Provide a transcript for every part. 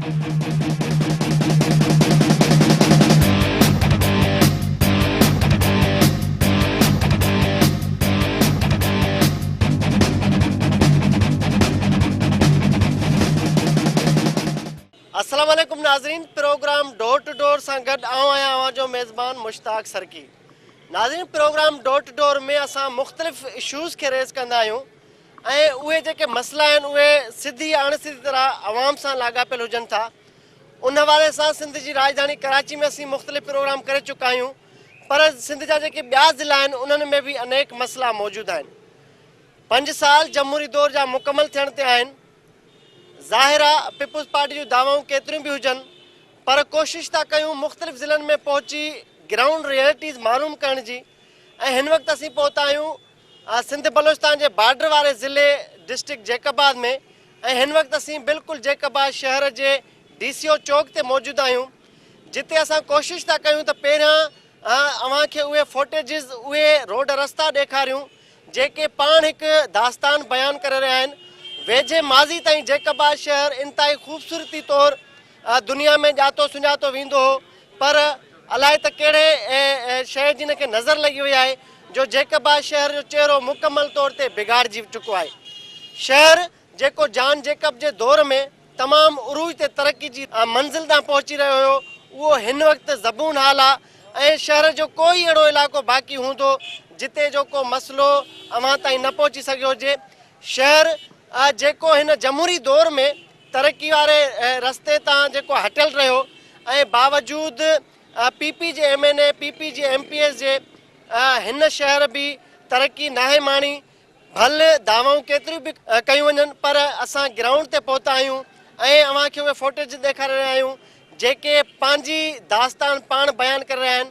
السلام عليڪم ناظرين پروگرام ڊور ٽو ڊور سان گڏ آئون آهيان اوهان جو ميزبان مشتاق سرڪي ناظرين پروگرام ڊور ٽو ڊور ۾ اسان مختلف اشوز کي ريز ڪندا آهيون ۽ اهي جيڪي مسئلا آهن اهي سڌي يا اڻ سڌي طرح عوام سان لاڳاپيل هجن ٿا ان حوالي سان سنڌ جي راڄڌاني ڪراچي ۾ اسين مختلف پروگرام ڪري چڪا آهيون پر سنڌ جا جيڪي ٻيا ضلعا آهن انهن ۾ به انيڪ مسئلا موجود آهن پنج سال جمهوري دور جا مڪمل ٿيڻ تي آهن ظاهر آ پيپلز پارٽي جون دعوائون ڪيتريون به هجن پر ڪوشش ٿا ڪيون مختلف ضلعن ۾ پهچي گرائونڊ ريئلٽيز معلوم ڪرڻ جي ۽ هن وقت اسين پهتا آهيون سنڌ بلوچستان جي بارڊر واري ضلعي ڊسٽرڪٽ جيڪب آباد ۾ ۽ هن وقت اسين بلڪل جيڪب آباد شهر جي ڊي سي او چوڪ تي موجود آهيون جتي اسان ڪوشش ٿا ڪيون ته پهريان اوهان کي اهي فوٽيجز اهي روڊ رستا ڏيکاريون جيڪي پاڻ هڪ داستان بيان ڪري رهيا آهن. ويجهي ماضي تائين جيڪب آباد شهر انتهائي خوبصورتي طور دنيا ۾ ڄاتو سڃاتو ويندو هو پر الائي ته ڪهڙي شيء جي هن کي نظر لڳي وئي آهي جو جيڪب آباد شهر جو چهرو مڪمل طور تي بگاڙجي چڪو آهي. شهر جيڪو جان جيڪب جي دور ۾ تمام عروج تي ترقي جي منزل ڏانهن پهچي رهيو هيو اهو هن وقت زبون حال آ ۽ شهر جو ڪوئي اهڙو علائقو باقي هوندو جتي جو ڪو مسئلو اوهان تائين نه پهچي سگهيو هجي شهر جيڪو هن جمهوري دور ۾ ترقي واري رستي تان جيڪو هٽيل رهيو ۽ باوجود پي پي جي M N A P P جي ايم پي ايس جي هن شهر به ترقي ناهي ماڻي ڀل دعوائون ڪيتريون به ڪيون وڃن پر اسان گرائونڊ تي پهتا آهيون ۽ اوهان کي اهي فوٽيج ڏيکاري رهيا آهيون جيڪي پنهنجي داستان پاڻ بيان ڪري رهيا آهن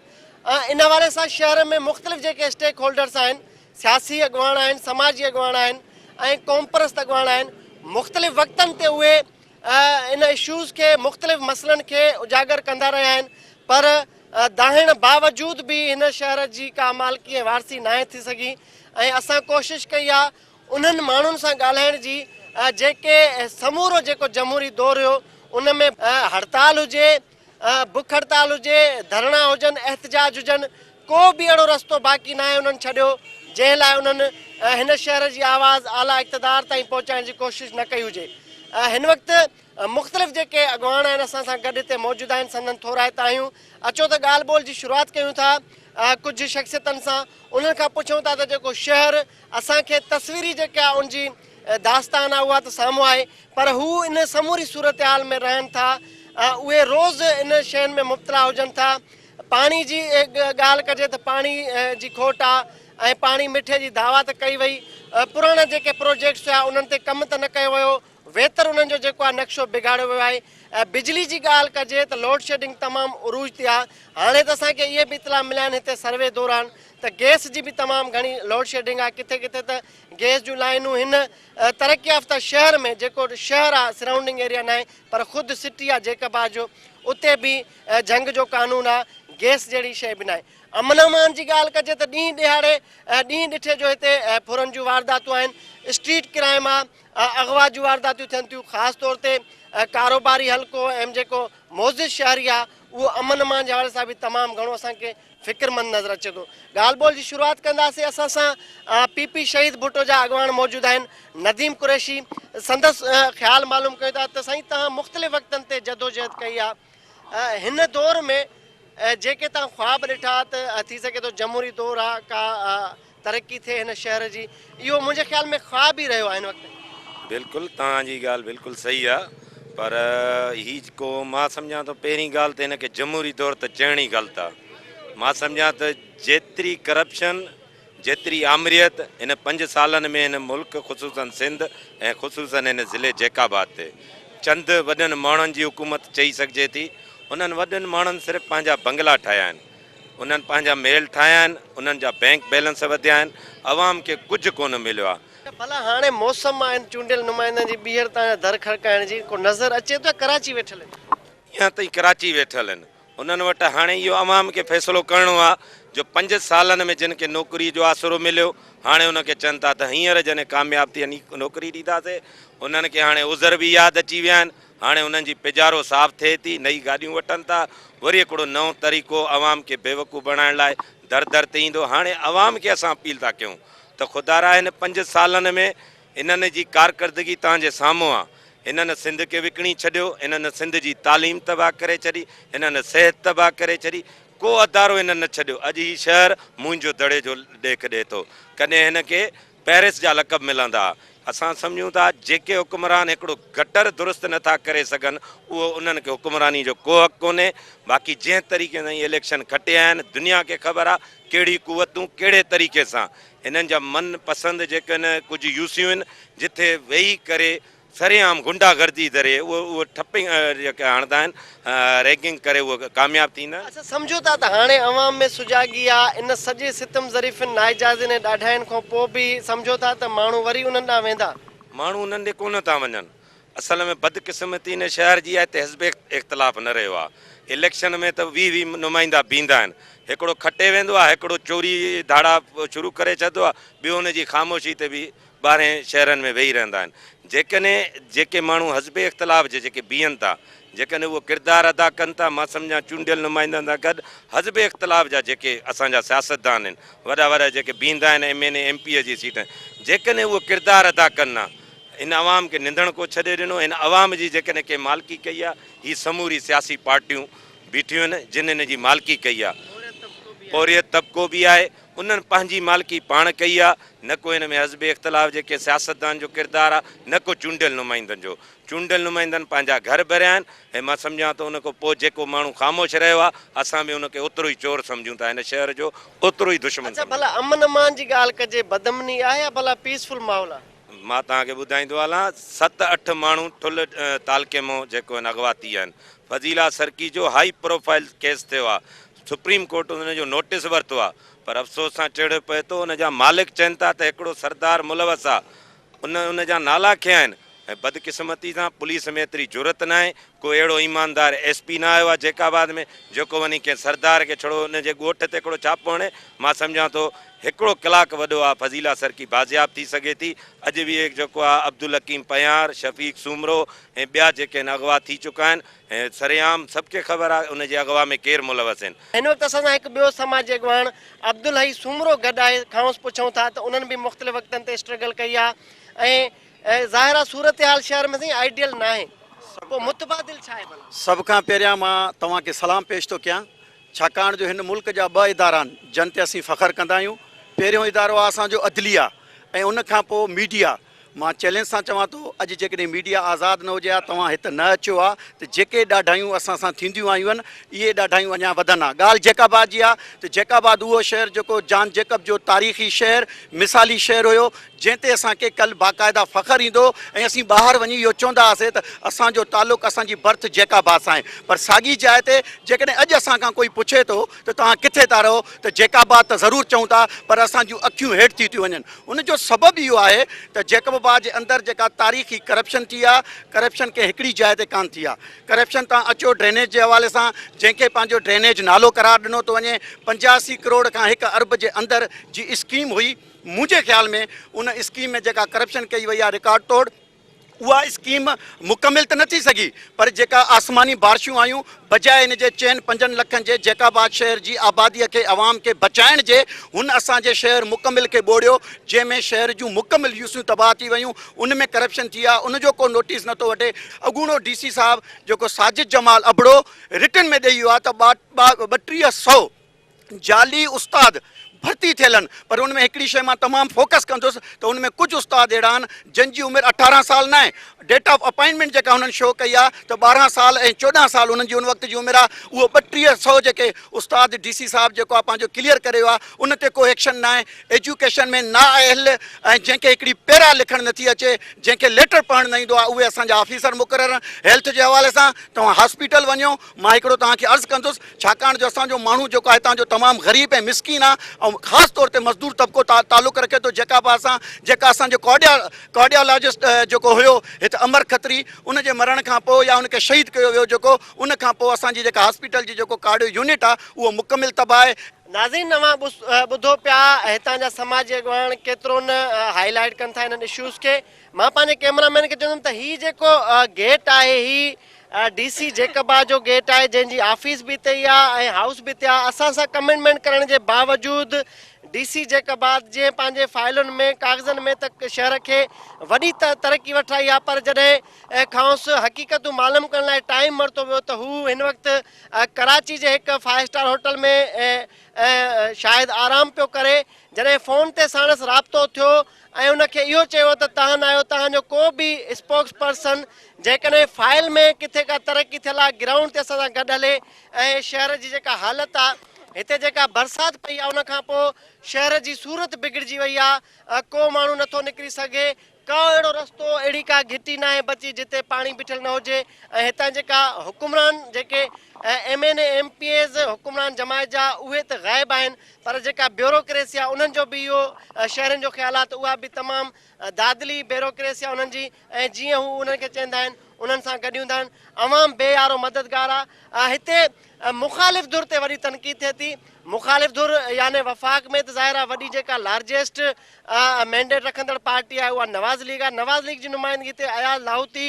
ان حوالي سان شهر ۾ مختلف جيڪي اسٽيڪ هولڊرس آهن سياسي اڳواڻ آهن سماجي اڳواڻ آهن ۽ قومپرست اڳواڻ آهن مختلف وقتن تي اهي ان اشوز کي مختلف مسئلن کي اجاگر ڪندا رهيا آهن پر دانهڻ باوجود به هن شهر جي ڪا مالڪي ۽ وارثي ناهي ٿي سگهي ۽ اسان ڪوشش ڪئي آهي انهن ماڻهن سان ڳالهائڻ جي جيڪي سمورو جيڪو جمهوري دور هيو ان ۾ هڙتال هجي بک هڙتال هجي ڌرڻا هجن احتجاج هجن ڪو به اهڙو رستو باقي ناهي انهن ڇڏيو جنهن لاء انهن هن شهر جي آواز اعليٰ اقتدار تائين پهچائڻ جي ڪوشش نه ڪئي هجي هن وقت مختلف جيڪي اڳواڻ آهن اسان سان گڏ هتي موجود آهن سندن ٿورائتا آهيون اچو ته ڳالهه ٻولهه جي شروعات ڪيون ٿا ڪجهه شخصيتن سان انهن کان پڇون ٿا ته جيڪو شهر اسان کي تصويري جيڪا ان جي داستان آهي اها ته سامهون آهي پر هو ان سموري صورتحال ۾ رهن ٿا اهي روز ان شين ۾ مبتلا هجن ٿا پاڻي جي ڳالهه ڪجي ته پاڻي جي کوٽ آهي ۽ پاڻي مٺي جي دعويٰ ته ڪئي وئي پراڻا جيڪي پروجيڪٽس هيا انهن تي ڪم ته نه ڪيو ويو ويتر انهن جو جيڪو آهي نقشو بگاڙيو ويو آهي ۽ بجلي جي ڳالهه ڪجي ته لوڊشيڊنگ تمام عروج تي آهي هاڻي ته اسان کي اهي به اطلاع مليا آهن هتي سروي دوران ته گئس جي به تمام گهڻي لوڊشيڊنگ آهي ڪٿي ڪٿي ته گئس جون لائنون هن ترقي يافته شهر ۾ جيڪو شهر آهي سرائونڊنگ ايريا ناهي پر خود سٽي آهي جيڪب آباد جو اتي به جهنگ جو قانون آهي گئس جهڙي شيء به ناهي امن امان جي ڳالهه ڪجي ته ڏينهن ڏهاڙي ڏينهن ڏٺي جو هتي ڦرن جون وارداتون آهن اسٽريٽ ڪرائم آهي اغوا جون وارداتيون ٿين ٿيون خاص طور تي ڪاروباري حلقو ۽ جيڪو معزز شهري آهي اهو امن امان جي حوالي سان به تمام گهڻو اسان کي فڪرمند نظر اچي ٿو ڳالهه ٻولهه جي شروعات ڪنداسين اسان سان پي پي شهيد ڀٽو جا اڳواڻ موجود آهن نديم قريشي سندس خيال معلوم ڪيون ٿا ته سائين توهان مختلف وقتن تي جدوجهد ڪئي آهي هن دور ۾ جيڪي توهان خواب ڏٺا ته ٿي سگهي ٿو جمهوري دور آهي ڪا ترقي ٿئي هن شهر جي اهو منهنجي خيال ۾ خواب ئي رهيو آهي هن وقت تائين. بلڪل توهان جي ڳالهه بلڪل صحيح آ پر هي جيڪو مان سمجهان ٿو پهرين ڳالهه ته هن کي جمهوري دور ته چئڻ ئي غلط آ مان سمجهان ته جيتري ڪرپشن جيتري آمريت هن پنج سالن ۾ هن ملڪ خصوصن سنڌ ۽ خصوصن هن ضلعي جيڪب آباد تي چند وڏن ماڻهن جي حڪومت چئي سگهجي ٿي انهن وڏن ماڻهن صرف پنهنجا بنگلا ٺاهيا آهن انهن پنهنجا محل ٺاهيا آهن، انهن جا بئنڪ بيلنس وڌيا آهن، عوام کي ڪجهه ڪونه مليو آهي. ڀلا هاڻي موسم آهن چونڊيل نمائندن جي ٻيهر توهان جا در کڙڪائڻ جي، ڪو نظر اچي ٿو يا ڪراچي ويٺل آهن؟ اڃا تائين ڪراچي ويٺل آهن، انهن وٽ هاڻي اهو عوام کي فيصلو ڪرڻو آهي جو پنج سالن ۾ جن کي نوڪري جو آسرو مليو، هاڻي انهن کي چون ٿا ته هينئر جڏهن ڪامياب ٿي نوڪري ڏينداسين، انهن کي هاڻي عذر به ياد اچي ويا آهن. هاڻي انهن جي پيجارو صاف ٿئي ٿي، نئي گاڏيون وٺن ٿا، وري هڪڙو نئون طريقو عوام کي بيوقوف بڻائڻ لاء در در تي ايندو. هاڻي عوام کي اسان اپيل ٿا ڪيون ته خدارا هن پنج سالن ۾ انهن جي ڪارڪردگي توهان جي سامهون آ. هنن سنڌ کي وڪڻي ڇڏيو، هنن سنڌ جي تعليم تباهه ڪري ڇڏي، هنن صحت تباهه ڪري ڇڏي، ڪو ادارو هنن نه ڇڏيو. اڄ هي شهر موئن جو دڙي جو ڏيک ڏئي ٿو. ڪڏهن هن کي پئرس جا لقب ملندا. اسان سمجهون ٿا جيڪي حڪمران هڪڙو گٽر درست نه ٿا ڪري سگهن اهو انهن کي حڪمراني جو ڪو حق ڪونهي. باقي جنهن طريقي سان هي اليڪشن کٽي آيا آهن دنيا کي خبر آ ڪهڙي قوتون ڪهڙي طريقي سان هنن جا من پسند جيڪي آهن ڪجهه يوسيون آهن جٿي ويهي ڪري سرعام غنڊا گردي ذريعي اهو اهو ٺپنگ جيڪي هڻندا آهن ريگنگ ڪري اهو ڪامياب ٿيندا آهن. اسان سمجهون ٿا ته هاڻي عوام ۾ سجاڳي آ ان سڄي ستم ظريفين ناجائزين ۽ ڏاڍاين کان پوء به سمجهو ٿا ته ماڻهو وري انهن ڏانهن ويندا. ماڻهو انهن ڏي ڪونه ٿا وڃن. اصل ۾ بدقسمتي هن شهر جي آهي ته حزب اختلاف نه رهيو آهي. اليڪشن ۾ ته 20 20 نمائندا بيهندا آهن. هڪڙو کٽي ويندو آهي، هڪڙو چوري ڌاڙا شروع ڪري ڇڏندو آهي، ٻيو ان جي خاموشي تي به ٻاهرين شهرن ۾ ويهي رهندا آهن. جيڪڏهن جيڪي ماڻهو حزب اختلاف جي جيڪي بيهن ٿا، جيڪڏهن اهو ڪردار ادا ڪن ٿا، مان سمجهان چونڊيل نمائندن سان گڏ حزب اختلاف جا جيڪي اسان جا سياستدان آهن، وڏا وڏا جيڪي بيهندا آهن M N A, M P A جي سيٽن، جيڪڏهن اهو ڪردار ادا ڪن ها، هن عوام کي ننڌڻڪو ڇڏي ڏنو، هن عوام جي جيڪڏهن ڪنهن مالڪي ڪئي آهي، هي سموري سياسي پارٽيون بيٺيون آهن، جن هن جي مالڪي ڪئي آهي. پورهيت طبقو به آهي، انهن پنهنجي مالڪي پاڻ ڪئي آهي، نه ڪو هن ۾ حزب اختلاف جي ڪنهن سياستدان جو ڪردار آهي، نه ڪو چونڊيل نمائندن جو. چونڊيل نمائندن پنهنجا گهر ڀريا آهن ۽ مان سمجهان ٿو ان کان پوء جيڪو ماڻهو خاموش رهيو آهي، اسان به ان کي اوترو ئي چور سمجهون ٿا، هن شهر جو اوترو ئي دشمن اڇا سمجهون ڀلا ٿا. امن امان جي ڳالهه ڪجي بدامني آهي يا ڀلا پيسفل ماحول آهي؟ مان توهان کي ٻڌائيندو هلان ست اٺ ماڻهو ٺل تعلقي مون جيڪو آهن اغوا ٿي ويا آهن فضيلا سرڪي جو هائي پروفائيل ڪيس ٿيو آهي سپريم ڪورٽ ان جو نوٽيس ورتو آهي پر افسوس سان چڙهيو پئي ٿو ان جا مالڪ چين ٿا ته هڪڙو سردار ملوث آهي ان ان جا نالا کنيا آهن ۽ بدقسمتي سان پوليس ۾ ايتري جرئت ناهي ڪو اهڙو ايماندار ايس پي نه آيو آهي جيڪب آباد ۾ جيڪو وڃي ڪنهن سردار کي ڇڙو ان جي ڳوٺ تي هڪڙو ڇاپو هڻي. مان سمجهان ٿو هڪڙو ڪلاڪ وڏو آهي فضيلا سرڪي بازياب ٿي سگهي ٿي. اڄ به جيڪو آهي عبدالحڪيم پنهيار، شفيق سومرو ۽ ٻيا جيڪي آهن اغوا ٿي چڪا آهن ۽ سرعام سڀ کي خبر آهي ان جي اغوا ۾ ڪير ملوث آهن. هن وقت اسان سان هڪ ٻيو سماجي اڳواڻ عبدالحئي سومرو گڏ آهي کانئس پڇون ٿا ته انهن به مختلف وقتن تي اسٽرگل ڪئي آهي ۽ ۽ ظاهر آ صورتحال شهر ۾ سائين آئيڊيل ناهي پوء متبادل ڇا آهي ڀلا؟ سڀ کان پهريان مان توهان کي سلام پيش ٿو ڪيان ڇاڪاڻ جو هن ملڪ جا ٻه ادارا آهن جن تي اسين فخر ڪندا آهيون پهريون ادارو آهي اسان جو عدليه ۽ ان کان پوء ميڊيا مان چئلينج سان چوان ٿو اڄ جيڪڏهن ميڊيا آزاد نه هجي ها توهان هت نه اچو ها ته جيڪي ڏاڍايون اسان سان ٿينديون آيون آهن اهي ڏاڍايون اڃا وڌن ها ڳالهه جيڪب آباد جي آهي ته جيڪب آباد اهو شهر جيڪو جان جيڪب جو تاريخي شهر مثالي شهر هيو جنهن تي اسان کي ڪل باقاعده فخر ايندو هو ۽ اسين ٻاهر وڃي اهو چوندا هئاسين ته اسان جو تعلق اسان جي برٿ جيڪب آباد سان آهي پر ساڳي جاء تي جيڪڏهن اڄ اسان کان ڪوئي پڇي ٿو ته توهان ڪٿي ٿا رهو ته جيڪب آباد ته ضرور چئون ٿا پر اسان جون اکيون هيٺ ٿي ٿيون وڃن ان جو سبب اهو آهي ته جيڪب آباد جي اندر جيڪا تاريخي ڪرپشن ٿي آهي ڪرپشن ڪنهن هڪڙي جاء تي ڪانه ٿي آهي ڪرپشن تان اچو ڊرينيج جي حوالي سان جنهن کي پنهنجو ڊرينيج نالو قرار ڏنو ٿو وڃي 85 ڪروڙ کان هڪ ارب جي اندر جي اسڪيم هئي منهنجي خيال ۾ ان اسڪيم ۾ جيڪا ڪرپشن ڪئي وئي آهي رڪارڊ ٽوڙ اها اسڪيم مڪمل ته نه ٿي سگهي پر جيڪا آسماني بارشون آيون بجاء ان جي چئن پنجن لکن جي جيڪب آباد شهر جي آبادي کي عوام کي بچائڻ جي هن اسان جي شهر مڪمل کي ٻوڙيو جنهن ۾ شهر جون مڪمل يوسيون تباهه ٿي ويون ان ۾ ڪرپشن ٿي آهي ان جو ڪو نوٽيس نٿو وٺي اڳوڻو ڊي سي صاحب جيڪو ساجد جمال ابڙو رٽن ۾ ڏئي ويو آهي ته 32 سئو جعلي استاد ڀرتي ٿيل آهن پر ان ۾ هڪڙي شيء مان تمام فوڪس ڪندس ته ان ۾ ڪجهه استاد اهڙا آهن جن جي عمر 18 سال ناهي ڊيٽ آف اپائنٽمينٽ جيڪا هنن شو ڪئي آهي ته 12 سال ۽ 14 سال انهن جي ان وقت جي عمر آهي اهو 32 سئو جيڪي استاد ڊي سي صاحب جيڪو آهي پنهنجو ڪليئر ڪري ويو آهي ان تي ڪو ايڪشن ناهي ايجوڪيشن ۾ نااهل ۽ جنهن کي هڪڙي پيرا لکڻ نٿي اچي جنهن کي ليٽر پڙهڻ نه ايندو آهي اهي اسان جا آفيسر مقرر آهن هيلٿ جي حوالي سان توهان هاسپيٽل وڃو مان هڪڙو توهان کي عرض ڪندس ڇاڪاڻ جو اسان جو ماڻهو جيڪو آهي هتان جو تمام غريب ۽ مسڪين آهي ۽ خاص طور تي مزدور طبقو تعلق رکي ٿو جيڪا به اسان جيڪا اسان جو ڪارڊيا ڪارڊيالاجسٽ جيڪو هيو هت امر کتري ان جي مرڻ کان پوء يا ان کي شهيد ڪيو ويو جيڪو ان کان پوء اسان جي جيڪا هاسپيٽل جي جيڪو ڪارڊيو يونٽ آ اهو مڪمل تباهه آهي. ناظرين اوهان ٻڌو پيا هتان جا سماجي اڳواڻ ڪيترو نه هائي لائيٽ ڪن ٿا انهن اشوز کي مان پنهنجي ڪيمرا مين کي چوندم ته هي جيڪو گيٽ آهي هي ڊي سي جيڪب آباد جو گيٽ آهي جنهن جي آفيس به هتي ئي آهي ۽ هائوس به هتي آهي اسان سان ڪمٽمينٽ ڪرڻ جي باوجود ڊي سي جيڪب آباد جنهن پنهنجي فائلن ۾ ڪاغذن ۾ ته شهر کي وڏي ترقي وٺرائي آهي پر جڏهن کانئس حقيقتون معلوم ڪرڻ لاء ٽائيم ورتو ويو ته هو هن وقت ڪراچي جي هڪ فائيو اسٽار هوٽل ۾ شايد آرام پيو ڪري، جڏهن فون تي ساڻس رابطو ٿيو ۽ ان کي اهو چيو ته تهان ناهيو تهان جو ڪو به اسپوڪس پرسن جيڪڏهن فائل ۾ ڪٿي ڪا ترقي ٿيل آهي گرائونڊ تي اسان سان گڏ هلي ۽ شهر جي جيڪا حالت آهي هتي جيڪا برسات پئي آهي ان کان پوء شهر جي صورت بگڙجي وئي آهي ڪو ماڻهو نٿو نڪري سگهي ڪو اهڙو رستو، اهڙي ڪا گهٽي ناهي بچي جتي پاڻي بيٺل نه هجي ۽ هتان جيڪا حڪمران جيڪي M N A M P As حڪمران جماعت جا اهي ته غائب آهن پر جيڪا بيوروڪريسي آهي انهن جو به اهو شهرين جو خيال آهي ته اها به تمام دادلي بيوروڪريسي آهي انهن جي ۽ جيئن هو انهن کي چوندا آهن انهن سان گڏ هوندا آهن عوام بي يارو مددگار آهي هتي مخالف ڌر تي وڏي تنقيد ٿئي ٿي مخالف ڌر يعني وفاق ۾ ته ظاهر آهي وڏي جيڪا لارجيسٽ مينڊيٽ رکندڙ پارٽي آهي اها نواز ليگ آهي نواز ليگ جي نمائندگي تي اياز لاهوتي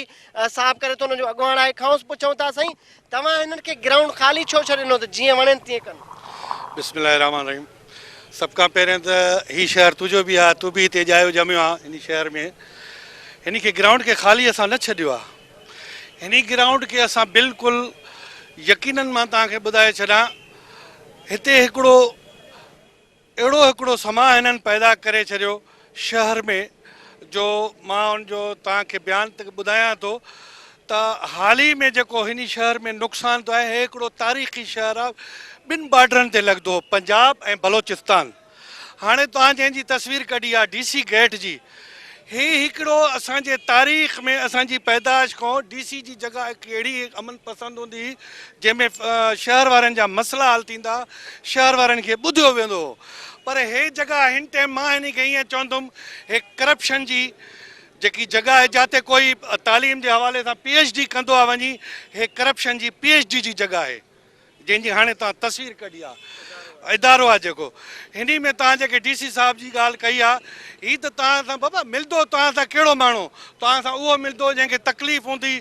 صاحب ڪري ٿو ان جو اڳواڻ آهي کانئس پڇون ٿا سائين توهان هنن کي گرائونڊ خالي ڇو ڇڏي ڏنو ته جيئن وڻين تيئن ڪن. بسم الله الرحمٰن الرحيم سڀ کان پهرين ته هي شهر تنهنجو به آهي تون به هتي ڄايو ڄميو آهين هن شهر ۾ هن کي گرائونڊ کي خالي اسان نه ڇڏيو آهي هن گرائونڊ کي اسان بلڪل يقينن مان توهان کي ٻڌائي ڇڏان هتي هڪڙو اهڙو هڪڙو سماء هنن پيدا ڪري ڇڏيو شهر ۾ جو مان ان جو توهان کي بيان ته ٻڌايان ٿو ته حال ئي ۾ جيڪو هن شهر ۾ نقصان ٿيو آهي هي هڪڙو تاريخي شهر آهي ٻن بارڊرن تي لڳندو هو پنجاب ۽ بلوچستان هاڻي توهان جنهن جي تصوير ڪڍي آهي ڊي سي گيٽ جي هي هڪڙو اسان جي تاريخ ۾ اسان جي پيدائش کان ڊي سي جي جڳهه هڪ اهڙي امن پسند هوندي هئي جنهن ۾ شهر وارن جا مسئلا حل ٿيندا شهر وارن کي ٻڌيو ويندو هو پر هي جڳهه هن ٽائيم مان هن کي ائين چوندم هي ڪرپشن جي جيڪي جڳهه آهي جاتي ڪوئي تعليم جي حوالي سان پي ايڇ ڊي ڪندو آهي وڃي هي ڪرپشن جي پي ايڇ ڊي جي جڳهه آهي. جنهن جي هاڻي توهان تصوير ڪڍي آ ادارو آ جيڪو انهي ۾ توهان جيڪي ڊي سي صاحب جي ڳالهه ڪئي آ هي ته توهان سان بابا ملدو توهان سان ڪهڙو ماڻهو توهان سان اهو ملدو جنهن کي تڪليف هوندي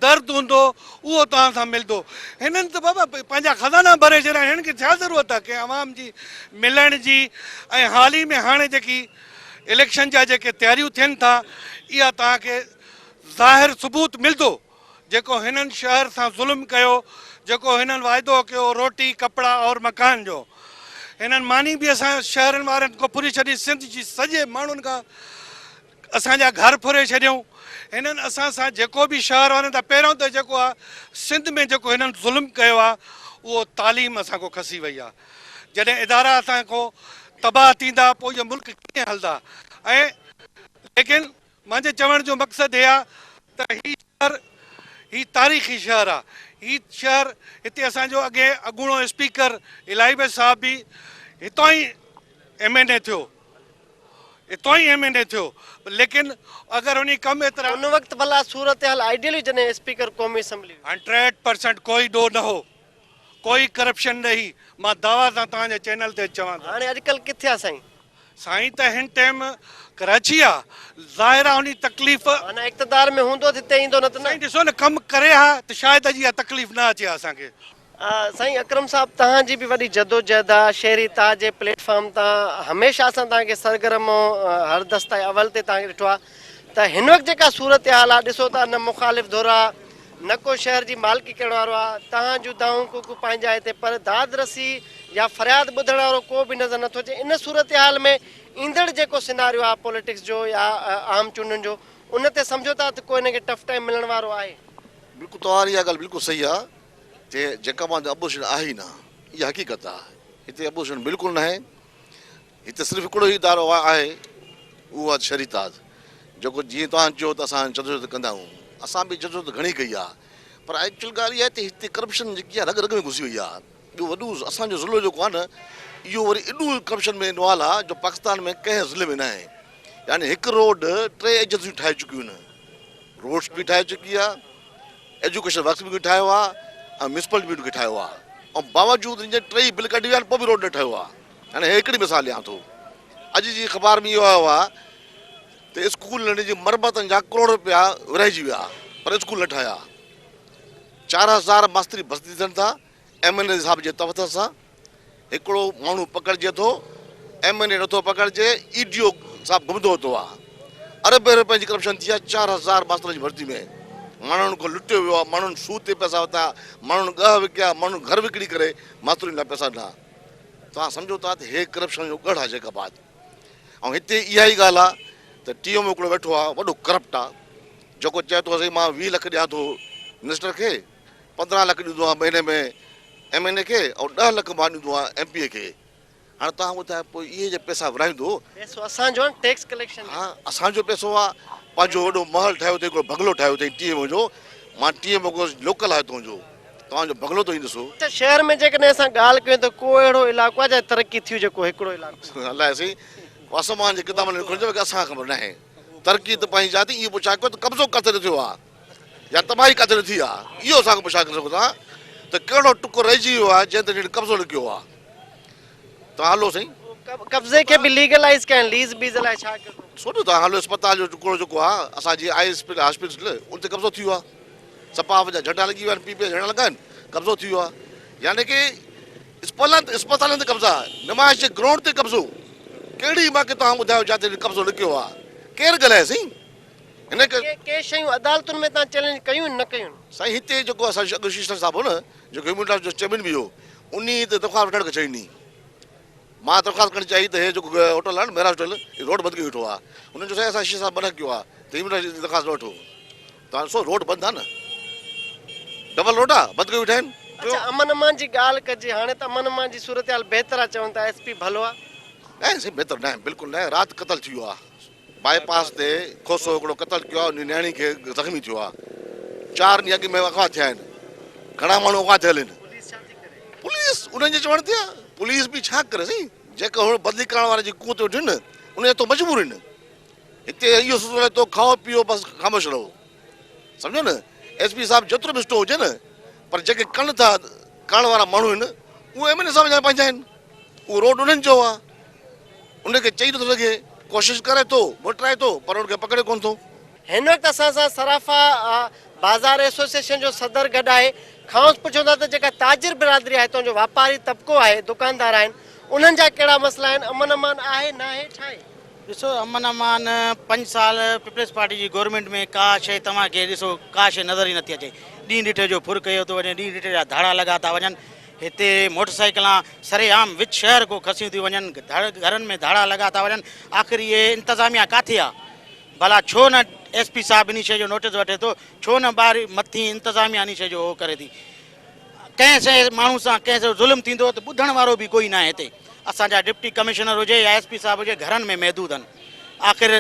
درد هوندو اهو توهان سان ملدو هنن ته بابا پنهنجا خزانا ڀري ڇڏيا آهن هنن کي ڇا ضرورت آ ڪنهن عوام جي ملڻ جي ۽ حال ئي ۾ هاڻي جيڪي اليڪشن جا جيڪي تياريون ٿين ٿا اها توهان کي ظاهر ثبوت ملدو. جيڪو هنن شهر سان ظلم ڪيو، جيڪو هنن واعدو ڪيو روٽي، ڪپڙا اور مڪان جو. هنن ماني به اسان شهرن وارن کان ڦري ڇڏي، سنڌ جي سڄي ماڻهن کان اسان جا گهر ڦري ڇڏيائون. هنن اسان سان جيڪو به شهر وارن سان پهريون ته جيڪو آ سنڌ ۾ جيڪو هنن ظلم ڪيو آ اهو تعليم اسان کان کسي وئي آ. جڏهن ادارا اسان کان تباهه ٿيندا پوء اهي ملڪ ڪيئن هلندا ۽ ليڪن منهنجي چوڻ جو مقصد هي آ ته هي شهر هي تاريخي شهر آ هي شهر هتي اسان جو اڳي اڳوڻو اسپيڪر الاهي بخش صاحب به هتان ئي ايم اين اي ٿيو هتان ئي ايم اين اي ٿيو ليڪن اگر انهي ڪم ايترا ان وقت ڀلا صورتحال آئيڊيل هئي جڏهن اسپيڪر قومي اسيمبلي هيو. 100% ڪوئي ڏوهه نه هو ڪوئي ڪرپشن نه هئي مان دعويٰ سان توهان جي چينل تي چوان ٿو. هاڻي اڄڪلهه ڪٿي آ سائين؟ سائين ته هن ٽيم ڪراچي آ ظاهر آ انهي تڪليف. معنيٰ اقتدار ۾ هوندو ته هتي ايندو نه ته نه. سائين ڏسو نه ڪم ڪري ها ته شايد اڄ اها تڪليف نه اچي ها اسان کي. سائين اڪرم صاحب توهان جي به وڏي جدوجهد آ شهري اتحاد جي پليٽ فارم تان هميشه اسان توهان کي سرگرم هر دسته اول تي توهان کي ڏٺو آ ته هن وقت جيڪا صورتحال آ ڏسو ٿا نه مخالف ڌر آ نه ڪو شهر جي مالڪي ڪرڻ وارو آ، تهان جون دانهون ڪوڪون پنهنجا هتي پر داد رسي يا فرياد ٻڌڻ وارو ڪو به نظر نٿو اچي، ان صورتحال ۾ ايندڙ جيڪو سيناريو آ پوليٽڪس جو يا عام چونڊن جو ان تي سمجهو ٿا ته ڪو هن کي ٽف ٽائيم ملڻ وارو آهي؟ بلڪل توهان جي اها ڳالهه بلڪل صحيح آ تي جيڪب آباد ۾ اپوزيشن آهي ئي نه اها حقيقت آ هتي اپوزيشن بلڪل ناهي هتي صرف هڪڙو ئي ادارو آهي اهو آهي شهري اتحاد جيڪو جيئن توهان چيو ته اسان جدوجهد ڪندا آهيون اسان به جدوجهد گهڻي ڪئي آهي پر ايڪچوئل ڳالهه اها آهي ته هتي ڪرپشن جيڪي آهي رڳ رڳ ۾ گهسي وئي آهي ٻيو وڏو اسان جو ضلعو جيڪو آهي نه اهو وري ايڏو ڪرپشن ۾ انوالو آهي جو پاڪستان ۾ ڪنهن ضلعي ۾ ناهي يعني هڪ روڊ ٽي ايجنسيون ٺاهي چڪيون آهن روڊس به ٺاهي چڪي آهي ايجوڪيشن ورڪس به ٺاهيو آهي ۽ ميونسپلٽي به ان کي ٺاهيو آهي ۽ باوجود ان جي ٽئي بل ڪڍي ويا آهن پوء به روڊ نه ٺهيو آهي هاڻي هي هڪڙي مثال ڏيان ٿو اڄ جي اخبار ۾ اهو آيو آهي ته اسڪولن جي مرمتن جا ڪروڙ روپيا ورهائجي ويا پر اسڪول نه ٺهيا 4000 ماستري ڀرتي ٿين ٿا ايم اين اي صاحب جي توسط سان هڪڙو ماڻهو پڪڙجي ٿو ايم اين اي نٿو پڪڙجي اي ڊي او صاحب گهمندو وتو آ اربين روپين جي ڪرپشن ٿي آ 4000 ماسترن جي ڀرتي ۾ ماڻهن کان لٽيو ويو آ ماڻهن سود تي پئسا ورتا ماڻهن ڳهه وڪيا ماڻهن گهر وڪڻي ڪري ماسترن لاء پئسا ڏنا توهان سمجهو ٿا ته هي ڪرپشن جو ڳڙهه آ جيڪب آباد ۽ هتي اها ئي ڳالهه آ ته ٽي ايم هڪڙو ويٺو آ وڏو ڪرپٽ آ جيڪو چئي ٿو سائين مان 20 لک ڏيان ٿو منسٽر کي 15 لک ڏيندو آهيان مهيني ۾ ايم اين اي کي ۽ 10 لک مان ڏيندو آهيان ايم پي اي کي هاڻي توهان ٻڌايو پوء اهي جي پئسا ورهائيندو. پئسو اسان جو آهي نه ٽيڪس ڪليڪشن جو. ها اسان جو پئسو آهي پنهنجو وڏو محل ٺاهيو اٿئي هڪڙو بنگلو ٺاهيو اٿئي ٽي ايم جو مان ٽي ايم کان لوڪل آهي تنهنجو توهان جو بنگلو ٿو ڏسو. اڇا شهر ۾ جيڪڏهن اسان ڳالهه ڪيون ته ڪو اهڙو علائقو آهي جتي ترقي ٿي هجي ڪو هڪڙو علائقو. الائي سائين آسمان جي ڪتابن ۾ لکيل هجي اسان کي خبر ناهي ترقي ته پنهنجي جاء تي اهو پڇا ڪيو ته قبضو ڪاٿي نه ٿيو آهي. يا تباهي ڪاٿي نه ٿي آهي اهو اسان کان پڇا ڪري سگهو ٿا ته ڪهڙو ٽڪر رهجي ويو آهي جنهن تي هن قبضو نه ڪيو آهي توهان هلو سائين. قبضي کي به ليگلائيز ڪيائين ليز بيز الائي ڇا ڪيو. سوچو توهان هلو اسپتال جو ٽڪڙو جيڪو آهي اسان جي آء ايس پي هاسپيٽل ان تي قبضو ٿي ويو آهي سپاف جا جهنڊا لڳي ويا آهن پي پي جا جهنڊا لڳا آهن قبضو ٿي ويو آهي يعني ڪي اسپتالن تي قبضا نمائش جي گرائونڊ تي قبضو ڪهڙي ماکي توهان ٻڌايو جاتي قبضو نه ڪيو آهي ڪير ڳالهائي سائين. هن ڪي. ڪي شيون عدالتن ۾ تان چئلينج ڪيون نه ڪيون. سائين هتي جيڪو اسان جو اڳ شيشتر صاحب هو نه جيڪو هيومن رائٽس جو چيئرمين به هو انهي هتي درخواست وٺڻ کي ڇڏي ڏني مان درخواست ڪرڻ چاهي ته هي جيڪو هوٽل آهي نه مهراج هوٽل هي روڊ بند ڪيو ويٺو آهي هنن چيو سائين اسان شيشتر صاحب منع ڪيو آهي ته هيومن رائٽس جي درخواست نه وٺو توهان ڏسو روڊ بند آهي نه ڊبل روڊ آهي بند ڪيو ويٺا آهن. اڇا امن امان جي ڳالهه ڪجي هاڻي ته امن امان جي صورتحال بهتر آهي چون ٿا ايس پي ڀلو آهي. نه سائين بهتر ناهي بلڪل ناهي رات قتل ٿي ويو آهي. باء پاس تي کوسو هڪڙو قتل ڪيو آهي ان جي نياڻي کي زخمي ٿيو آهي چار ڏينهن اڳ ۾ اغوا ٿيا آهن گهڻا ماڻهو اغوا ٿيل آهن پوليس انهن جي چوڻ تي آهي پوليس به ڇا ڪري سائين جيڪا هو بدلي ڪرڻ وارن جي قوت ويٺي آهن ان جا تو مجبور آهن هتي اهو سلسلو آهي تو کائو پيو بس خاموش رهو سمجهو نه ايس پي صاحب جيترو به سٺو هجي نه پر جيڪي ڪن ٿا ڪرڻ وارا ماڻهو آهن اهي ايم اين اي صاحب جا پنهنجا آهن اهو روڊ انهن جو آهي ان کي چئي نٿو سگهي، ڪوشش ڪري ٿو، موٽرائي ٿو پر ان کي پڪڙي ڪونه ٿو. هن وقت اسان سان صرافا بازار ايسوسيئيشن جو صدر گڏ آهي، کانئس پڇون ٿا ته جيڪا تاجر برادري آهي، تنهنجو واپاري طبقو آهي، دڪاندار آهن، انهن جا ڪهڙا مسئلا آهن، امن امان آهي ناهي ڇا آهي؟ ڏسو امن امان پنج سال پيپلز پارٽي جي گورنمينٽ ۾ ڪا شيء توهان کي ڏسو ڪا شيء نظر ئي نٿي اچي، ڏينهن ڏٺي جو ڦر ڪيو ٿو وڃي، ڏينهن ڏٺي جا ڌاڙا لڳا ٿا وڃن، هتي موٽر سائيڪلان سري عام وچ شهر ڪو کسيون ٿيون وڃن، گهرن ۾ ڌاڙا لڳا ٿا وڃن، آخر اهي انتظاميا ڪاٿي آ؟ ڀلا ڇو نه ايس پي صاحب انهي شيء جو نوٽيس وٺي ٿو، ڇو نه ٻاهر مٿين انتظاميا انهي شيء جو اهو ڪري ٿي. ڪنهن شيء ماڻهو سان ڪنهن سان ظلم ٿيندو ته ٻڌڻ وارو به ڪوئي ناهي هتي. اسان جا ڊپٽي ڪمشنر هجي يا ايس پي صاحب هجي گهرن ۾ محدود آهن. آخر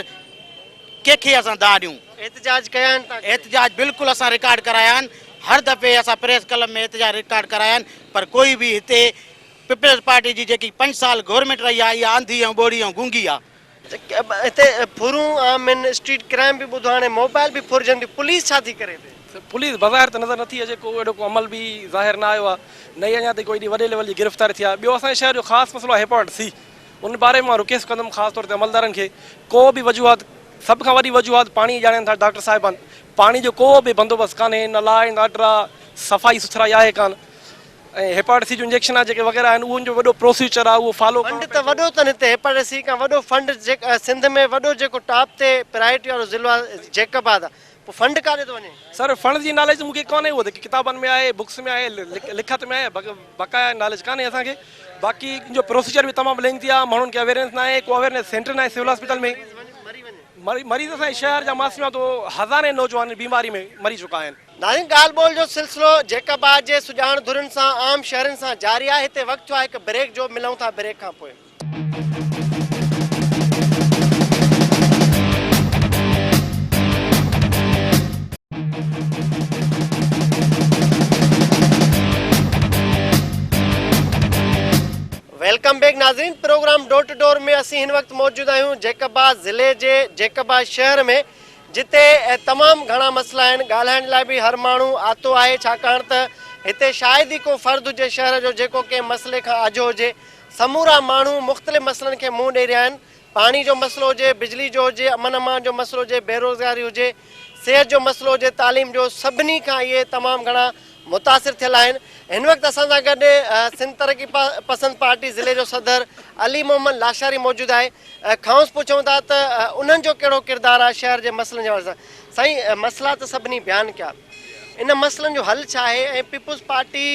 ڪنهن کي اسان دانهن ڏيون؟ احتجاج ڪيا آهن تان ڪڏهن؟ احتجاج بلڪل اسان رڪارڊ ڪرايا آهن هر دفعي اسان پريس ڪلب ۾ احتجاج رڪارڊ ڪرايا آهن پر ڪوئي به هتي پيپلز پارٽي جي جيڪي پنج سال گورنمينٽ رهي آهي اها انڌي ۽ ٻوڙي ۽ گونگي آهي. هتي ڦرون عام آهن اسٽريٽ ڪرائم به ٻڌو هاڻي موبائل به ڦرجن ٿيون پوليس ڇا ٿي ڪري هتي؟ پوليس بظاهر ته نظر نٿي اچي ڪو اهڙو ڪو عمل به ظاهر نه آيو آهي نه ئي اڃا تائين ڪو ايڏي وڏي ليول جي گرفتاري ٿي آهي ٻيو اسان جي شهر جو خاص مسئلو آهي هيپاٽ سي ان باري ۾ مان رڪيسٽ ڪندم خاص طور تي عملدارن کي ڪو به وجوهات سڀ کان وڏي وجوهات پاڻي ڄاڻين ٿا ڊاڪٽر صاحبان پاڻي جو ڪو به بندوبست ڪانهي نه لاء نه اڊرا صفائي سٿرائي آهي ڪانه ۽ هيپاٽس سي جون انجيڪشن جيڪي وغيره آهن اهو ان جو وڏو پروسيچر آهي اهو فالو فنڊ ته وڏو اٿن هتي هيپاٽس سي کان وڏو فنڊ سنڌ ۾ وڏو جيڪو ٽاپ تي پرائرٽي وارو ضلعو آهي جيڪب آباد آهي پوء فنڊ ڪاڏي ٿو وڃي؟ سر فنڊ جي ناليج مون کي ڪانهي اهو ته ڪتابن ۾ آهي بڪس ۾ آهي لکت ۾ آهي بقايا ناليج ڪانهي اسان کي باقي ان جو پروسيجر به تمام لينٿي آهي ماڻهن کي اويرنس ناهي ڪو اويرنس سينٽر ناهي سول هاسپيٽل ۾ مريض اسان جي شهر جا مان سمجهان ٿو هزارين نوجوان بيماري ۾ مري چڪا آهن. ناظرين ڳالهه ٻولهه جو سلسلو جيڪب آباد جي سڄاڻ ڌرين سان عام شهرين سان جاري آهي هتي وقت ٿيو آهي هڪ بريڪ جو ملون ٿا بريڪ کان پوء. Welcome back ناظرين پروگرام ڊور ٽو ڊور ۾ اسين هن وقت موجود آهيون جيڪب آباد ضلعي جي جيڪب آباد شهر ۾ جتي تمام گهڻا مسئلا آهن ڳالهائڻ لاء به هر ماڻهو آتو آهي ڇاڪاڻ ته هتي شايد ئي ڪو فرد هجي شهر جو جيڪو ڪنهن مسئلي کان آجو هجي سمورا ماڻهو مختلف مسئلن کي منهن ڏئي رهيا آهن پاڻي جو مسئلو هجي، بجلي جو هجي، امن امان جو مسئلو هجي، بيروزگاري هجي، صحت جو مسئلو هجي، تعليم جو سڀني کان اهي تمام گهڻا متاثر ٿيل آهن. هن وقت اسان سان گڏ سنڌ ترقي پسند پارٽي ضلعي جو صدر علي محمد لاشاري موجود آهي. کانئس پڇون ٿا ته انهن جو ڪهڙو ڪردار آهي شهر جي مسئلن جي حوالي سان. سائين مسئلا ته سڀني بيان ڪيا ان مسئلن جو حل ڇا آهي ۽ پيپلز پارٽي